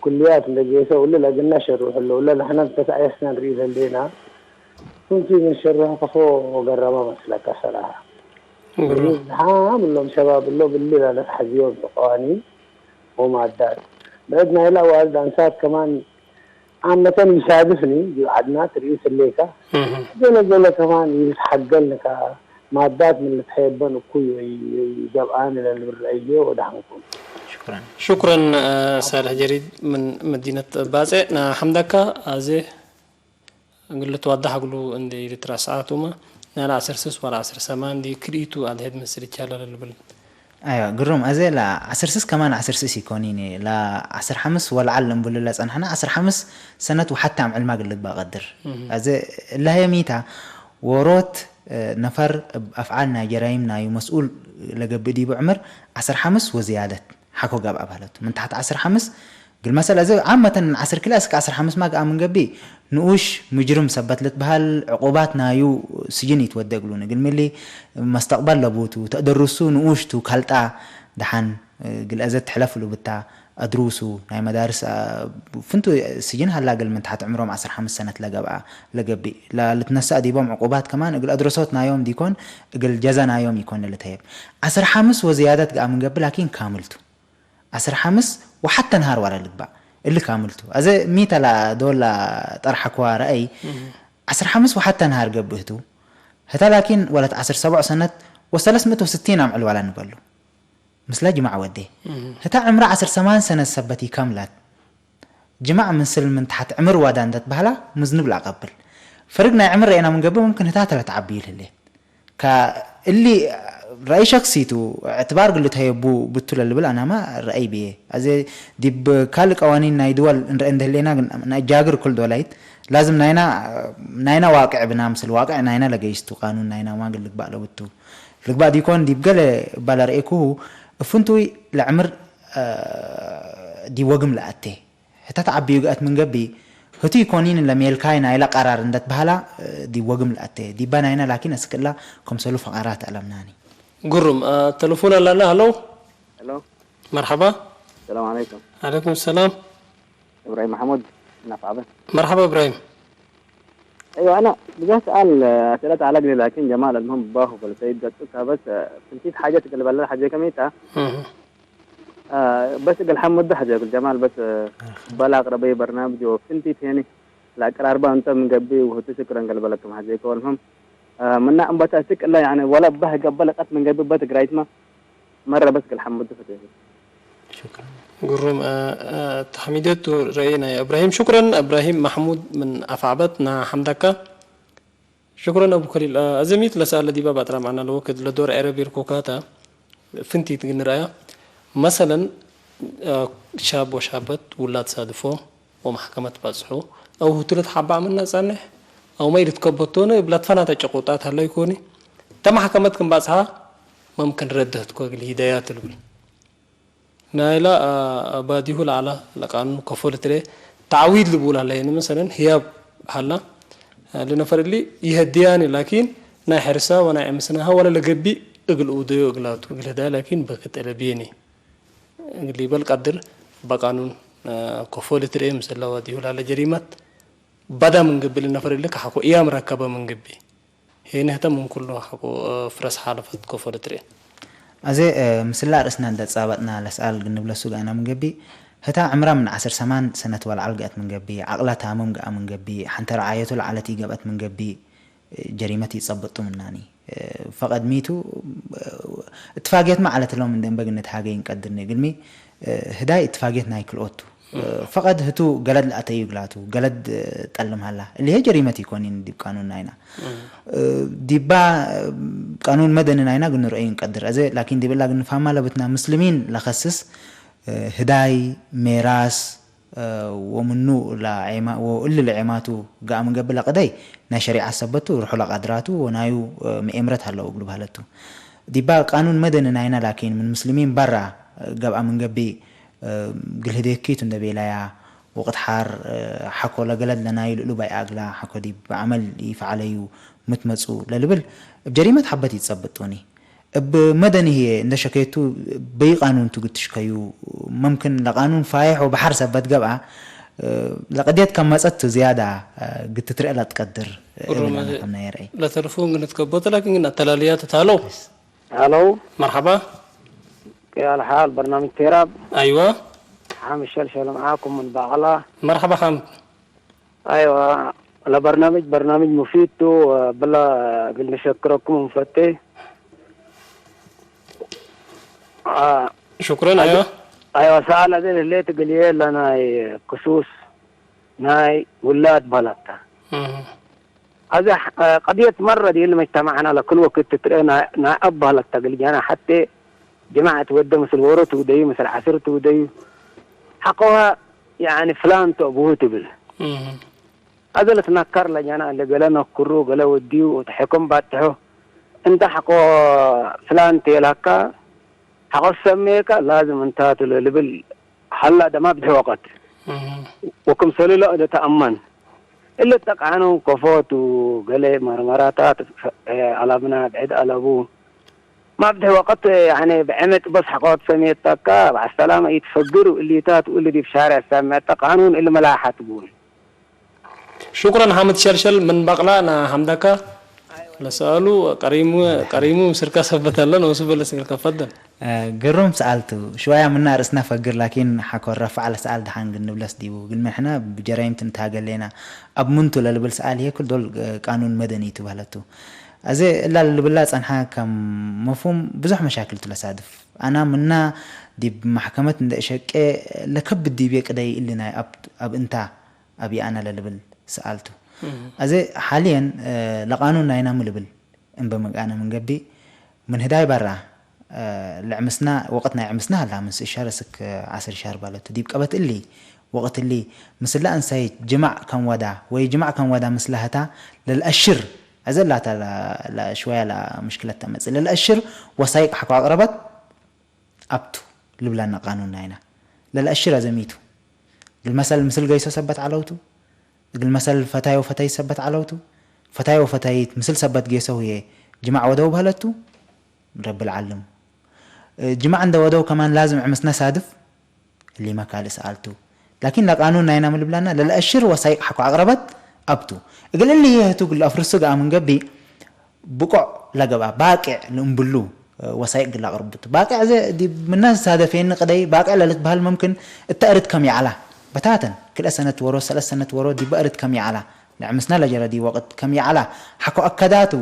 ኩልያት እንዴ ጌሰው እሊ ለእግልነ ሸሩሕ ህለው፣ ለንሕነ እንተትአየስነ እንርኢ ለህሌና፣ ፍንቱይ ምን ሸሩሕ ከፎ ወገረመ መስለከ ሰራሐ። ግሩም። እሊ ዝሓም እሎም ሸባብ እሎም እሊ ለለትሐዝዮም ቀዋኒን ወማዳት። ብዕድ ናይለ አዋልድ አንሳት ከማን ዓመተን ኢሳድፍኒ ዲብ ዐድና ትርኢት ህሌከ። እህ። ገሌ ገሌ ከማን ኢልትሐገል ንካ ማዳት ምን ልትሀየበን እኩይ ወይ ገብአን ለልብል ረአዮ ወደሐንኩም። ሹክረን። ሹክረን፣ አ፣ ሳልሕ ጀሪድ ምን መዲነት ባጼ። ና ሐምደካ አዜ እግል ልትዋዳሕ እግሉ እንዴ ኢልትረስዓቱመ፣ ናለ ዐስር ስስ ወለ ዐስር ሰማን እንዴ ክልኢቱ አድሕድ ምስል ይቻላል ልብል። አይወ፣ ግሩም። አዜ ለዐስር ስስ ከማን ዐስር ስስ ኢኮኒኒ፣ ለዐስር ሐምስ ወለዐል እምብሉ ለጸንሐነ ዐስር ሐምስ ሰነት ወሐቴ አምዕልማ እግል ልግበእ ቀድር። እህ። አዜ እለ ህዬ ሚ ተ፣ ዎሮት፣ እ፣ ነፈር እብ አፍዓል ናይ ጀራይም ናዩ መስኡል ለገብእ ዲቡ ዕምር ዐስር ሐምስ ወዝያደት ሐቆ ገብአ በህለቱ። ምን ተሐት ዐስር ሐምስ እግል መሰል አዜ ዓመተን ምን ዐስር ክልኤ እስክ ዐስር ሐምስ ማግአ ምን ገብእ፣ ንኡሽ ሙጅርም ሰበት ልትበሀል ዕቁባት ናዩ ስጅን ኢትወዴ እግሉን። እግልሚ እሊ መስተቅበል ለቡቱ፣ ተእደሩሱ ንኡሽ ቱ፣ ከልጣ ደሐን እግል አዜ ትሕለፍ እሉ ብታ፣ አድሩሱ ናይ መዳርስ፣ አ፣ ፍንቱ ስጅን ሀላ እግል ምን ተሐት ዕምሮም ዐስር ሐምስ ሰነት ለገብአ፣ ለገብእ፣ ለልትነሰእ ዲቦም ዕቁባት ከማን እግል አድረሶት ናዮም ዲኮን፣ እግል ጀዘ ናዮም ኢኮን ለልትሀየብ። ዐስር ሐምስ ወዝያደት ገአ ምን ገብእ ላኪን ካምል ቱ። ዐስር ሐምስ ወሐቴ ነሃር ወለ ልግባእ እሊ ካምል ቱ። አዜ ሚ ተ ለዶል ለጠርሐክዋ ረአይ፣ እህ። ዐስር ሐምስ ወሐቴ ነሃር ገብእ ቱ። ህተ ላኪን ወለት ዐስር ሰቦዕ ሰነት ወሰለስ ምእት ወስቲን አምዕል ወለ ንበሉ። ምስለ ጅማዕ ወዴ። እህ። ህተ ዕምረ ዐስር ሰማን ሰነት ሰበት ኢካምላት። ጅማዕ ምስል ምን ተሐት ዕምር ዋዳ እንዴ ትበህላ፣ ምዝንብ ለአቀብል። ፈርግ ናይ ዕምር ረኤና ምን ገብእ፣ ሙምክን ህታተ ለተዐብዩ ለህሌት። ከእሊ ረአይ ሸክሲ ቱ፣ እዕትባር እግል ልትሀየቡ ብቱ ለልብል አናማ ረአይ ብዬ። አዜ ዲብ ካልእ ቀዋኒን ናይ ድወል እንረአ እንዴ ህሌና ግን፣ ነአጃግር ኩል ዶላይት፣ ላዝም ናይና፣ ናይና ዋቅዕ ብና፣ ምስል ዋቅዕ ናይና ለገይስ ቱ፣ ቃኑን ናይናማ እግል ልግባእ ለቡ ቱ። ልግባእ ዲኮን ዲብ ገሌ እባ ለርኤኩሁ፣ እብ ፍንቱይ ለዕምር፣ እ፣ ዲብ ወግም ለአቴ። ህተ ተዐብዩ ገአት ምን ገብእ፣ ህቱ ኢኮኒን ለሜልካይ ናይለ ቀራር እንዴ ትበሀላ፣ እ፣ ዲብ ወግም ለአቴ። ዲበ ናይነ ላኪን አስክ እላ ክምሰሉ ፈቀራት አለምናኒ። ግሩም፣ እ፣ ተለፎን አላና። ሀሎ። ሄሎ። መርሐባ። ሰላም ዐለይኩም። ዐለይኩም ሰላም። እብራሂም መሐሙድ ናፍዐበ። መርሐባ እብራሂም። አይወ፣ አነ ብዘህ ሰኣል፣ አስእለት ዐለ እግሊ፣ ላኪን ጀማል አልሙህም ባሁ በል ሰይድ ገጹ ካ በስ፣ ፍንቲት ሓጀት እግል በለል ሓጀከ ሚ ተ? እህ። አ፣ በስ እግል ሐምዱ ሓጀ እግል ጀማል በስ፣ በል አቅረበይ በርናምጅ ወፍንቲት ሄኒ ለአቀራርባ እንተ ምን ገብእ ወህቱ ሽክረን ገልበለክም ሓጀከ ወልሙህም፣ አ፣ ምና እምበተ እስክ እለ ያኒ ወለ በህ ገበ ለቀት ምን ገብእ በት እግራይትመ መረ በስ እግል ሐምዱ ፈቴ። ሹክረን። ግሩም፣ አ፣ አ፣ ተሕሚደቱ ረአይ ናይ እብራሂም። ሹክረን እብራሂም መሕሙድ ምን አፍዐበት ነሐምደካ። ሹክረን አቡ ከሊል። አ፣ አዘሚት ለሰአል ለዲባ ባጥራ መዐና ለወክድ ለዶር ዐረብ ይርኮካታ ፍንቲት ግን ረአያ። መሰለን፣ አ፣ ሻብ ወሻበት ውላድ ሳድፎ ወመሕከመት ባጽሑ አው ህቱ ልትሓባእ ምነ ጸንሕ አውመ ኢልትከበቶነ እብ ለትፈናተ ጭቁጣት ሀለ ኢኮኒ። እተ መሕከመት ክም ባጽሓ መምክን ረደትኮ እግል ሂዳያት ልብል። ናይላ፣ አ፣ ባዲሁ ለዐለ ለቃኑን ከፎ ልትርኤ ተዕዊድ ልቡል ሀለ። የኒ መሰለን ህያብ ሀላ፣ አ፣ ለነፈር እሊ ይሀድያኒ ላኪን ናይ ሕርሳ ወናይ ዕምስናሀ ወለ ለገብእ እግል ኡደዮ እግላቱ እግል ህዳይ ላኪን በክት ለብየኒ እግል ኢበል ቀድር በቃኑን፣ አ፣ ከፎ ልትርኤ ምስለ ባዲሁ ለዐለ ጀሪመት በዳ ምን ገብእ ለነፈር እሊ ከሐቆ እያም ረከበ ምን ገብእ። ሄነ ህተ ምን ኩሉ ሐቆ፣ እ፣ ፍረስ ሓለፈት ከፎ ልትርኤ። አዜ፣ እ፣ ምስል አርእስና እንደ ጻበጥና ለሰኣል ግንብለሱ ገአና ምን ገብእ፣ ህታ ዕምራ ምን ዐስር ሰማን ሰነት ወለዐል ገአት ምን ገብእ፣ ዐቅላ ታምም ገአ ምን ገብእ፣ ሐንተ ረዓየቱ ለዐለት ኢገብአት ምን ገብእ፣ እ፣ ጀሪመት ኢጸብጡ ምናኒ። እ፣ ፈቀድ ሚቱ፣ እ፣ እትፋግየትመ ዐለት እሎም እንዴ እምበግ እንትሃገይ እንቀድርኒ። እግልሚ፣ እ፣ ህዳይ እትፋግየት ናይ ክልኦቱ። ፈቀድ ህቱ ገለድ ለአተዩ እግላቱ፣ ገለድ ጠልም ሀላ። እሊ ህዬ ጀሪመት ኢኮኒን ዲብ ቃኑን ናይና። ዲባ ቃኑን መደኒ ናይና እግል ንርአዩ እንቀድር። አዜ ላኪን ዲብ እላ እግል ንፍሀማ ለብትና፣ ምስልሚን ለከስስ ህዳይ፣ ሜራስ ወምኑ ለዔማ-፣ ወእሊ ለዔማቱ ገአ ምን ገብእ ለቅደይ ናይ ሸሪዐት ሰበት ቱ፣ ርሑ ለቃድራቱ ወናዩ ምኤምረት ሀለው እግሉ በህለቱ። ዲባ ቃኑን መደኒ ናይና ላኪን ምን ምስልሚን በራ ገብአ ምን ገብእ፣ እግል ህዴኪ ቱ እንዴ ቤለያ፣ ወቅት ሓር፣ ሐኮ ለገለድ ለናዩ ልእሉባይ አግላ፣ ሐኮ ዲብ ዐመል ኢፈዐለዩ ምትመጽኡ ለልብል፣ እብ ጀሪመት ሐበት ኢትጸብጡኒ። እብ መደኒ ህዬ እንዴ ሸኬቱ፣ በይ ቃኑን ቱ እግል ትሽከዩ፣ መምክን ለቃኑን ፋይሕ ወበሐር ሰበት ገብአ፣ ለቅድየት ከም መጸት ቱ ዝያዳ እግል ትትርኤ ለትቀድር፣ እብለ አነ ከም ናይ ረአይ። ለተልፉን ግን ትከቦተ፣ ላኪን ግን አተላልያት ታለው። ሀለው። መርሐባ። ኬፍ አልሓል በርናምጅ ቴራብ? አይወ። ሓምድ ሸልሸል መዓኩም ምን ባቅላ። መርሐባ ሓምድ። አይወ፣ ለበርናምጅ፣ በርናምጅ ሙፊድ ቱ፣ ብላ እግል ንሸክረኩም እንፈቴ። አ፣ ሹክረን። አዜ-፣ አይወ። አይወ፣ ሰአል አዜ ህሌት እግል የለ ናይ ክሱስ ናይ ውላድ በለተ። እህ። አዜ ሐ-፣ ቀድየት መረ ዲብ መጅተማዕና ለክል ወክድ ትትርኤ ናይ፣ ናይ አብ በህለት ተግል ጀና ሐቴ ጅማዕ ትወደ ምስል ዎሮ ትውደዩ፣ ምስል ዐስር ትውደዩ። ሐቆሀ ያኒ ፍላን ቱ አቡሁ ትብል። እህ። አዜ ልትነከር ለጀና እንዴ ገሌ ነክሩ፣ ገሌ ወድዩ ወተሐኮም ባትሖ። እንተ ሐቆ ፍላን ቴልሀካ፣ ሐቆ ሰሜከ ላዝም እንታቱ ለልብል ሀላ ደማ ብድሕ ወቀት። እህ። ወክምሰሉ ለእደ ተአመን። እሊ ጠቃኑ ከፎቱ ገሌ መርመራታት አለብና ብዕድ አለቡ። ማብድሕ ወቀት ያኒ ብዕምቅ በስ ሐቆት ሰሜተካ በዐሰላመ ኢትፈግር ወእሊታት ወእሊ ዲብ ሻርዕ ሰሜተ ቃኑን እሊ መላሐት ቡን። ሹክረን ሓምድ ሸልሸል ምን በቅላ ነሐምደከ። ለሰአሉ ቀሪሙ፣ ቀሪሙ ምስልከ ሰበት አለ ነው እሱ በለስ ገልከ ፈደል። ግሩም ሰአል ቱ። ሽዋያ ምነ አርእስና ፈግር ላኪን ሐኮ ረፍዕ ለሰአል ደሓን ግን ንብለስ ዲቡ። እግል ምን ሕነ ብጀራይም ትንትሃገ ሌና። አብ ምንቱ ለልብል ሰአል ህዬ ክል ዶል ቃኑን መደኒ ቱ በህለት ቱ። አዜ እላ ልብላ ጸንሐ ከም መፍሁም ብዙሕ መሻክል ቱ ለሳድፍ። አና ምና ዲብ መሕከመት እንደ እሸቄ ለከብድ ዲብዬ ቅደይ እሊ ናይ አብ፣ አብ እንታ አብይ አነ ለልብል ሰአል ቱ። እህ። አዜ ሓልየን ለቃኑን ናይና ሚ ልብል እምበ ምግአነ ምን ገብእ፣ ምን ህዳይ በራ፣ ለዕምስና፣ ወቅት ናይ ዕምስና ሀላ ምን ስእት ሸህር እስክ ዐስር ሸህር ባለቱ። ዲብ ቀበት እሊ ወቅት እሊ ምስለ እንሳይት ጅማዕ ከም ወዳ ወይ ጅማዕ ከም ወዳ ምስለ ህታ ለልአሽር፣ አዜ ላታ ለ-፣ ለ-፣ ሽወያ ለምሽክለት ተመጽእ። ለልአሽር ወሳይቅ ሐቆ አቅረበት አብቱ ልብለነ ቃኑን ናይና። ለልአሽር አዜ ሚ ቱ? እግል መሰል ምስል ገይሶ ሰበት ዐለው ቱ? እግል መሰል ፈታይ ወፈተይት ሰበት ዐለው ቱ? ፈታይ ወፈተይት ምስል ሰበት ጌሰው ህዬ ጅማዕ ወደው በህለት ቱ? ረቢ ለዓልም። እ፣ ጅማዕ እንደ ወደው ከማን ላዝም ዕምስነ ሳድፍ? እሊመ ካልእ ሰኣል ቱ። ላኪን ለቃኑን ናይና ሚ ልብለነ፣ ለልአሽር ወሳይቅ ሐቆ አቅረበት አብቱ። እግል እሊ ህዬ ህቱ እግል አፍርሱ ገአ ምን ገብእ፣ ብቆዕ ለገብአ ባቄዕ ለእምብሉ ወሳይቅ እግል አቅርቡ ቱ። ባቄዕ ዘ ዲብ ምነ ሳደፌኒ ቅደይ ባቄዕ ለልትበህል መምክን እተ እርድ ከም ይዐላ በታተን ክልኤ ሰነት ዎሮ፣ ሰለስ ሰነት ዎሮ ዲበ እርድ ከም ይዐላ ለዕምስና ለጀረ ዲብ ወቅት ከም ይዐላ ሐቆ አከዳቱ።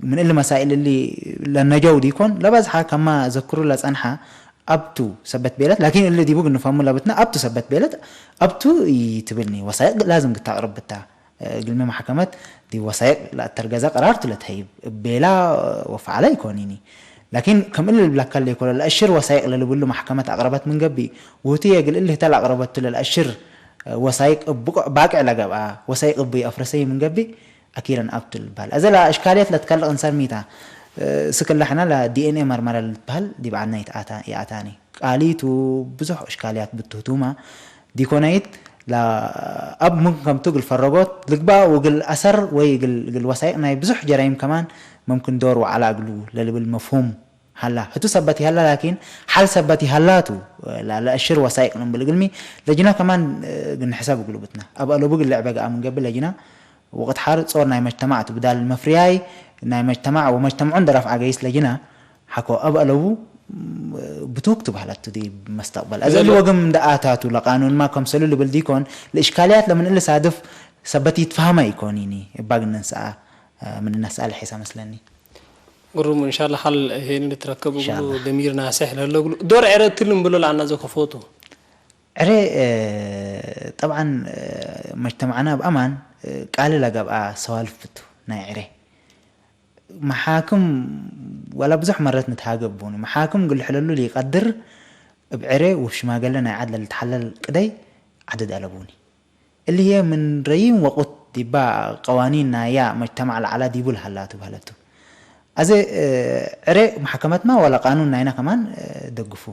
ምን እሊ መሳኢል እሊ ለነጀው ዲኮን ለበዝሐ ከማ ዘክሩ ለጸንሐ አብቱ ሰበት ቤለት። ላኪን እሊ ዲቡ እግል ንፈህሙ ለብትና አብቱ ሰበት ቤለት። አብቱ ኢትብልኒ ወሳይቅ ላዝም ግታ አቅርብ ብታ። እግልሚ መሕከመት ዲብ ወሳይቅ ለአተርገዘ ቀራር ቱ ለትሀይብ እቤላ ወፈዐለ ኢኮኒኒ። ላኪን ከም እሊ ልብለከ ሌኮ ለለአሽር ወሳይቅ ለልብሉ መሕከመት አቅረበት ምን ገብእ፣ ውህቱ እግል እሊ ህተ ለአቅረበቱ ለለአሽር ወሳይቅ እብ ብቁዕ ባቅዕ ለገብአ ወሳይቅ እቡ ይአፍረሰዩ ምን ገብእ፣ አኪረን አብቱ ልባል። አዜ ለእሽካልየት ለትከልቅ እንሰር ሚታ፣ ስክላ ሕነ ለዲ ኤን ኤ መርመረ ልትበህል ዲብ ዐድነ ይትአታ-፣ ይአታኒ። ቃሊቱ ብዙሕ እሽካልያት ብትህቱመ ዲኮነይት፣ ለአብ ምን ከምቱ እግል ፈረጎት ልግባእ ወእግል አሰር ወይ እግል፣ እግል ወሳይቅ ናይ ብዙሕ ጀራይም ከማን መምክን ዶር ወዐላ እግሉ ለልብል መፍሁም ሀላ። ህቱ ሰበት ይሀላ፣ ላኪን ሐል ሰበት ይሀላ ቱ፣ ለ-፣ ለአሽር ወሳይቅ ነው እምብል እግልሚ ለጅነ ከማን እግል ንሕሰብ እግሉ ብትነ። እብ አለቡ እግል ልዕበ ገአ ምን ገብእ ለጅነ ወቅት ሐር ጾር ናይ መጅተማዕ ቱ፣ ብዳል መፍርያይ ናይ መጅተማዕ ወመጅተምዑ እንዴ ረፍዐ ገይስ ለጅነ ሐቆ እብ አለቡ ብቱክ ቱ በህለት ቱ ዲብ መስተቅበል። አዜ እሊ ወግም እንዴ አታቱ ለቃኑንማ ከምሰሉ ልብል ዲኮን፣ ለእሽካልያት ለምን እሊ ሳድፍ ሰበት ይትፈሀመ ኢኮኒኒ እባ እግል ነንሰአ ምን ነስአል ሒሳ መስለኒ። ግሩም፣ እንሻላ ሐል ሄን ልትረከብ እግሉ ኢንሻላ። ደሚር ናሴሕ ለህለ እግሉ ዶር ዕረ እትሊ እንብሎ ለአናዘ ከፎቱ። ዕረ፣ እ፣ ጠብዓን፣ እ፣ መጅተማዕና እብ አማን፣ እ፣ ቃሊ ለገብአ ሰዋልፍ ቱ ናይ ዕረ። መሓክም ወላ ብዙሕ መረት ንትሃገብ ቡኒ። መሓክም እግል ልሕለሉ ለኢቀድር እብ ዕረ ወእብ ሽማገለ ናይ ዐድ ለልትሐለል ቅደይ ዐደድ አለቡኒ። እሊ ህዬ ምን ረዪም ወቁት ዲባ ቀዋኒን ናያ መጅተማዕ ለዐላ ዲቡ ለሀላ ቱ በህለት ቱ። አዜ፣ እ፣ ዕሬ መሐከመትመ ወለ ቃኑን ናይነ ከማን፣ እ፣ ደግፉ።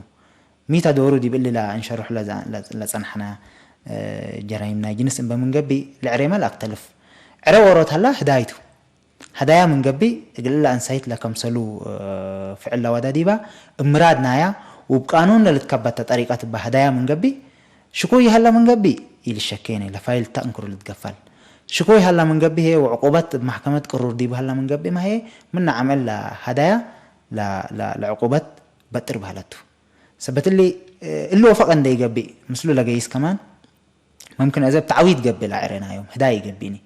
ሚተ ዶሩ ዲብ እሊ ለእንሸርሑ ለዘ-፣ ለጸንሐነ፣ እ፣ ጀራይም ናይ ጅንስ እበ ምን ገብእ፣ ለዕሬመ ለአክተልፍ። ዕሬ ዎሮት ሀላ ህዳይ ቱ። ሀዳያ ምን ገብእ፣ እግል እለ አንሳይት ለከምሰሉ፣ እ፣ ፍዕል ለወደ ዲባ፣ እብ ምራድ ናያ፣ ውብ ቃኑን ለልትከበተ ጠሪቀት እበ ሀዳያ ምን ገብእ፣ ሽኩይ ሀለ ምን ገብእ፣ ኢልሸኬነ፣ ለፋይል ተ እንክሩ ልትገፈል። ሽኩይ ሀለ ምን ገብእ ህዬ፣ ወዕቁበት እብ መሕከመት ቅሩር ዲቡ ሀለ ምን ገብእ፣ ማ ህዬ፣ ምነ ዐምዕል ለሀዳያ፣ ለ-፣ ለ-፣ ለዕቁበት በጥር በህለቱ። ሰበት እሊ፣ እሊ ወፈቀ እንዴ ኢገብእ፣ ምስሉ ለገይስ ከማን፣ መምክን አዜ እብ ተዕዊድ ገብእ ለዐሬናዮም፣ ህዳይ ኢገብእኒ።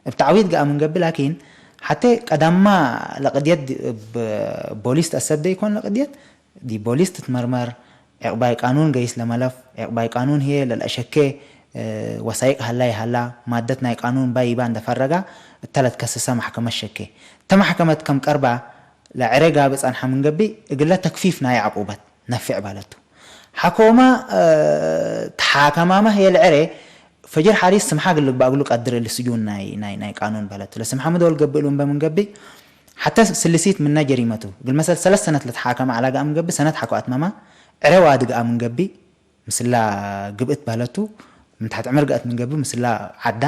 እብ ተዕዊድ ገአ ምን ገብእ፣ ላኪን፣ ሐቴ ቀዳማ ለቅድየት ዲ-፣ እብ ቦሊስ ተአሰደ ኢኮን ለቅድየት፣ ዲብ ቦሊስ ትትመርመር፣ ዔቅባይ ቃኑን ገይስ ለመለፍ፣ ዔቅባይ ቃኑን ህዬ ለልአሸኬ፣ እ፣ ወሳይቅ ሀላ ይሀላ፣ ማደት ናይ ቃኑን ባይ ኢባ እንደ ፈረጋ፣ እተ ለትከስሰ መሕከመት ሸኬ። እተ መሕከመት ከም ቀርባ፣ ለዐሬ ጋብእ ጸንሐ ምን ገብእ፣ እግለ ተክፊፍ ናይ ዕቁበት ነፌዕ በለቱ። ሐኮመ፣ እ፣ ተሓከማመ ህዬ ለዐሬ፣ ፈጅር ሐሪስ ስምሐ እግል ልግበእ እግሉ ቀድር እሊ ስጁን ናይ፣ ናይ፣ ናይ ቃኑን በለቱ። ለስምሐ ምዶል ገብእ እሉ እምበ ምን ገብእ፣ ሐተ ስልሲት ምነ ጀሪመቱ። እግል መሰል ሰለስ ሰነት ለተሓከመ ዐለ ገአ ምን ገብእ፣ ሰነት ሐቆ አትመመ፣ ዕረ ዋዲ ገአ ምን ገብእ፣ ምስላ ግብእት በህለቱ፣ ምን ተሐት ዕምር ገአት ምን ገብእ፣ ምስላ ዐዳ፣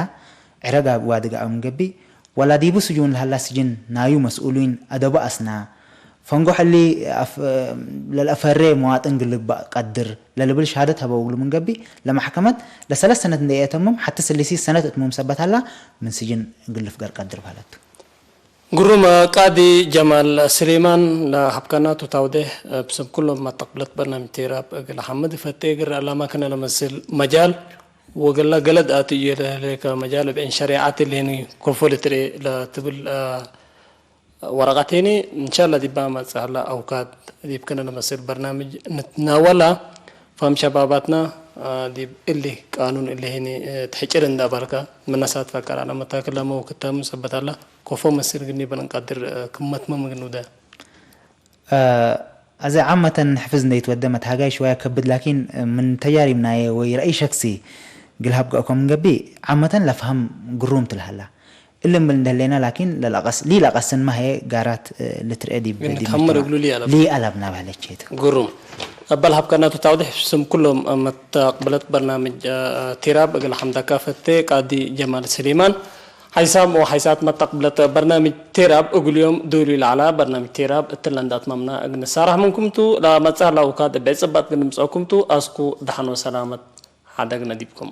ዕረ ጋብእ ዋዲ ገአ ምን ገብእ፣ ወላ ዲቡ ስጁን ለሀላ ስጅን ናዩ መስኡሊን አደቡ አስና፣ ፈንጎሕ እሊ አፍ-፣ ለልአፈሬ መዋጥን እግል ልግበእ ቀድር ለልብል ሸሃደት ሀበው እግሉ ምን ገብእ፣ ለመሕከመት ለሰለስ ሰነት እንዴ ኢአተምም፣ ሐተ ስልሲት ሰነት እት ሙም ሰበት ሀላ፣ ምን ስጅን እግል ልፍገር ቀድር በህለቱ። ግሩም ቃዲ ጀማል ስሌማን ለሀብካናቱ ታውዴሕ፣ እብ ስም ኩሎም መተቅብለት በርናምጅ ቴራብ እግል ሐምድ ፈቴ፣ እግል ረአላማ ክነ ለመስል መጃል ወገላ ገለድ አትዮ ለህሌከ መጃል እብ ዒን ሸሬዓት እሊ ህኒ ኮፎ ልትርኤ ለትብል፣ አ፣ ወረቀት ህኒ፣ እንሻላ ዲባ መጽእ ሀላ አውካድ ዲብ ክነ ለመስል በርናምጅ ንትናወላ። ፋም ሸባባትና፣ አ፣ ዲብ እሊ ቃኑን እሊ ህኒ፣ እ፣ ተሕጭር እንዳ ባልካ፣ ምነ ሳት ፈቀር ዐለ መታክል ለመ ወክታም ሰበት ዐለ፣ ኮፎ መስል ግኒ በን እንቀድር፣ እ፣ ክመትመ ምግን ውደ። አ፣ አዜ ዓመተን ሕፍዝ እንደ ይትወደ መትሃጋይ ሽዋያ ከብድ፣ ላኪን ምን ተጃሪብ ናየ ወይ ረአይ ሸክሲ ግል ሀብ ገአኮ ምን ገብእ፣ ዓመተን ለፍሀም ግሩም ትልሀላ። እሊ እምብል እንደ ህሌና፣ ላኪን ለለአቀስ-፣ ሊለአቀስን ማህዬ ጋራት፣ እ፣ ልትርኤ ዲብ፣ ግን ዲብ ተአምር መጅተማዕ እግሉ ሊአለብ። ሊአለብ ናብሀለቼቱ። ግሩም። እበ ለሀብከናቱ ታውዴሕ ስም ኩሎም መተቅብለት በርናምጅ፣ እ፣ ቴራብ እግል ሐምደካ ፈቴ ቃዲ ጀማል ስሌማን። ሐይሳም ወሐይሳት መተቅብለት በርናምጅ ቴራብ እግል ዮም ዶሉ ለዐላ በርናምጅ ቴራብ እትለ እንደ አትመምና እግል ንሳረሕ ምንኩም ቱ። ለመጽእ ለአውካድ እብ ዕጽባት እግል ንምጽአኩም ቱ። አስኩ ደሐን ወሰላመት ሐደግነ ዲብኩም።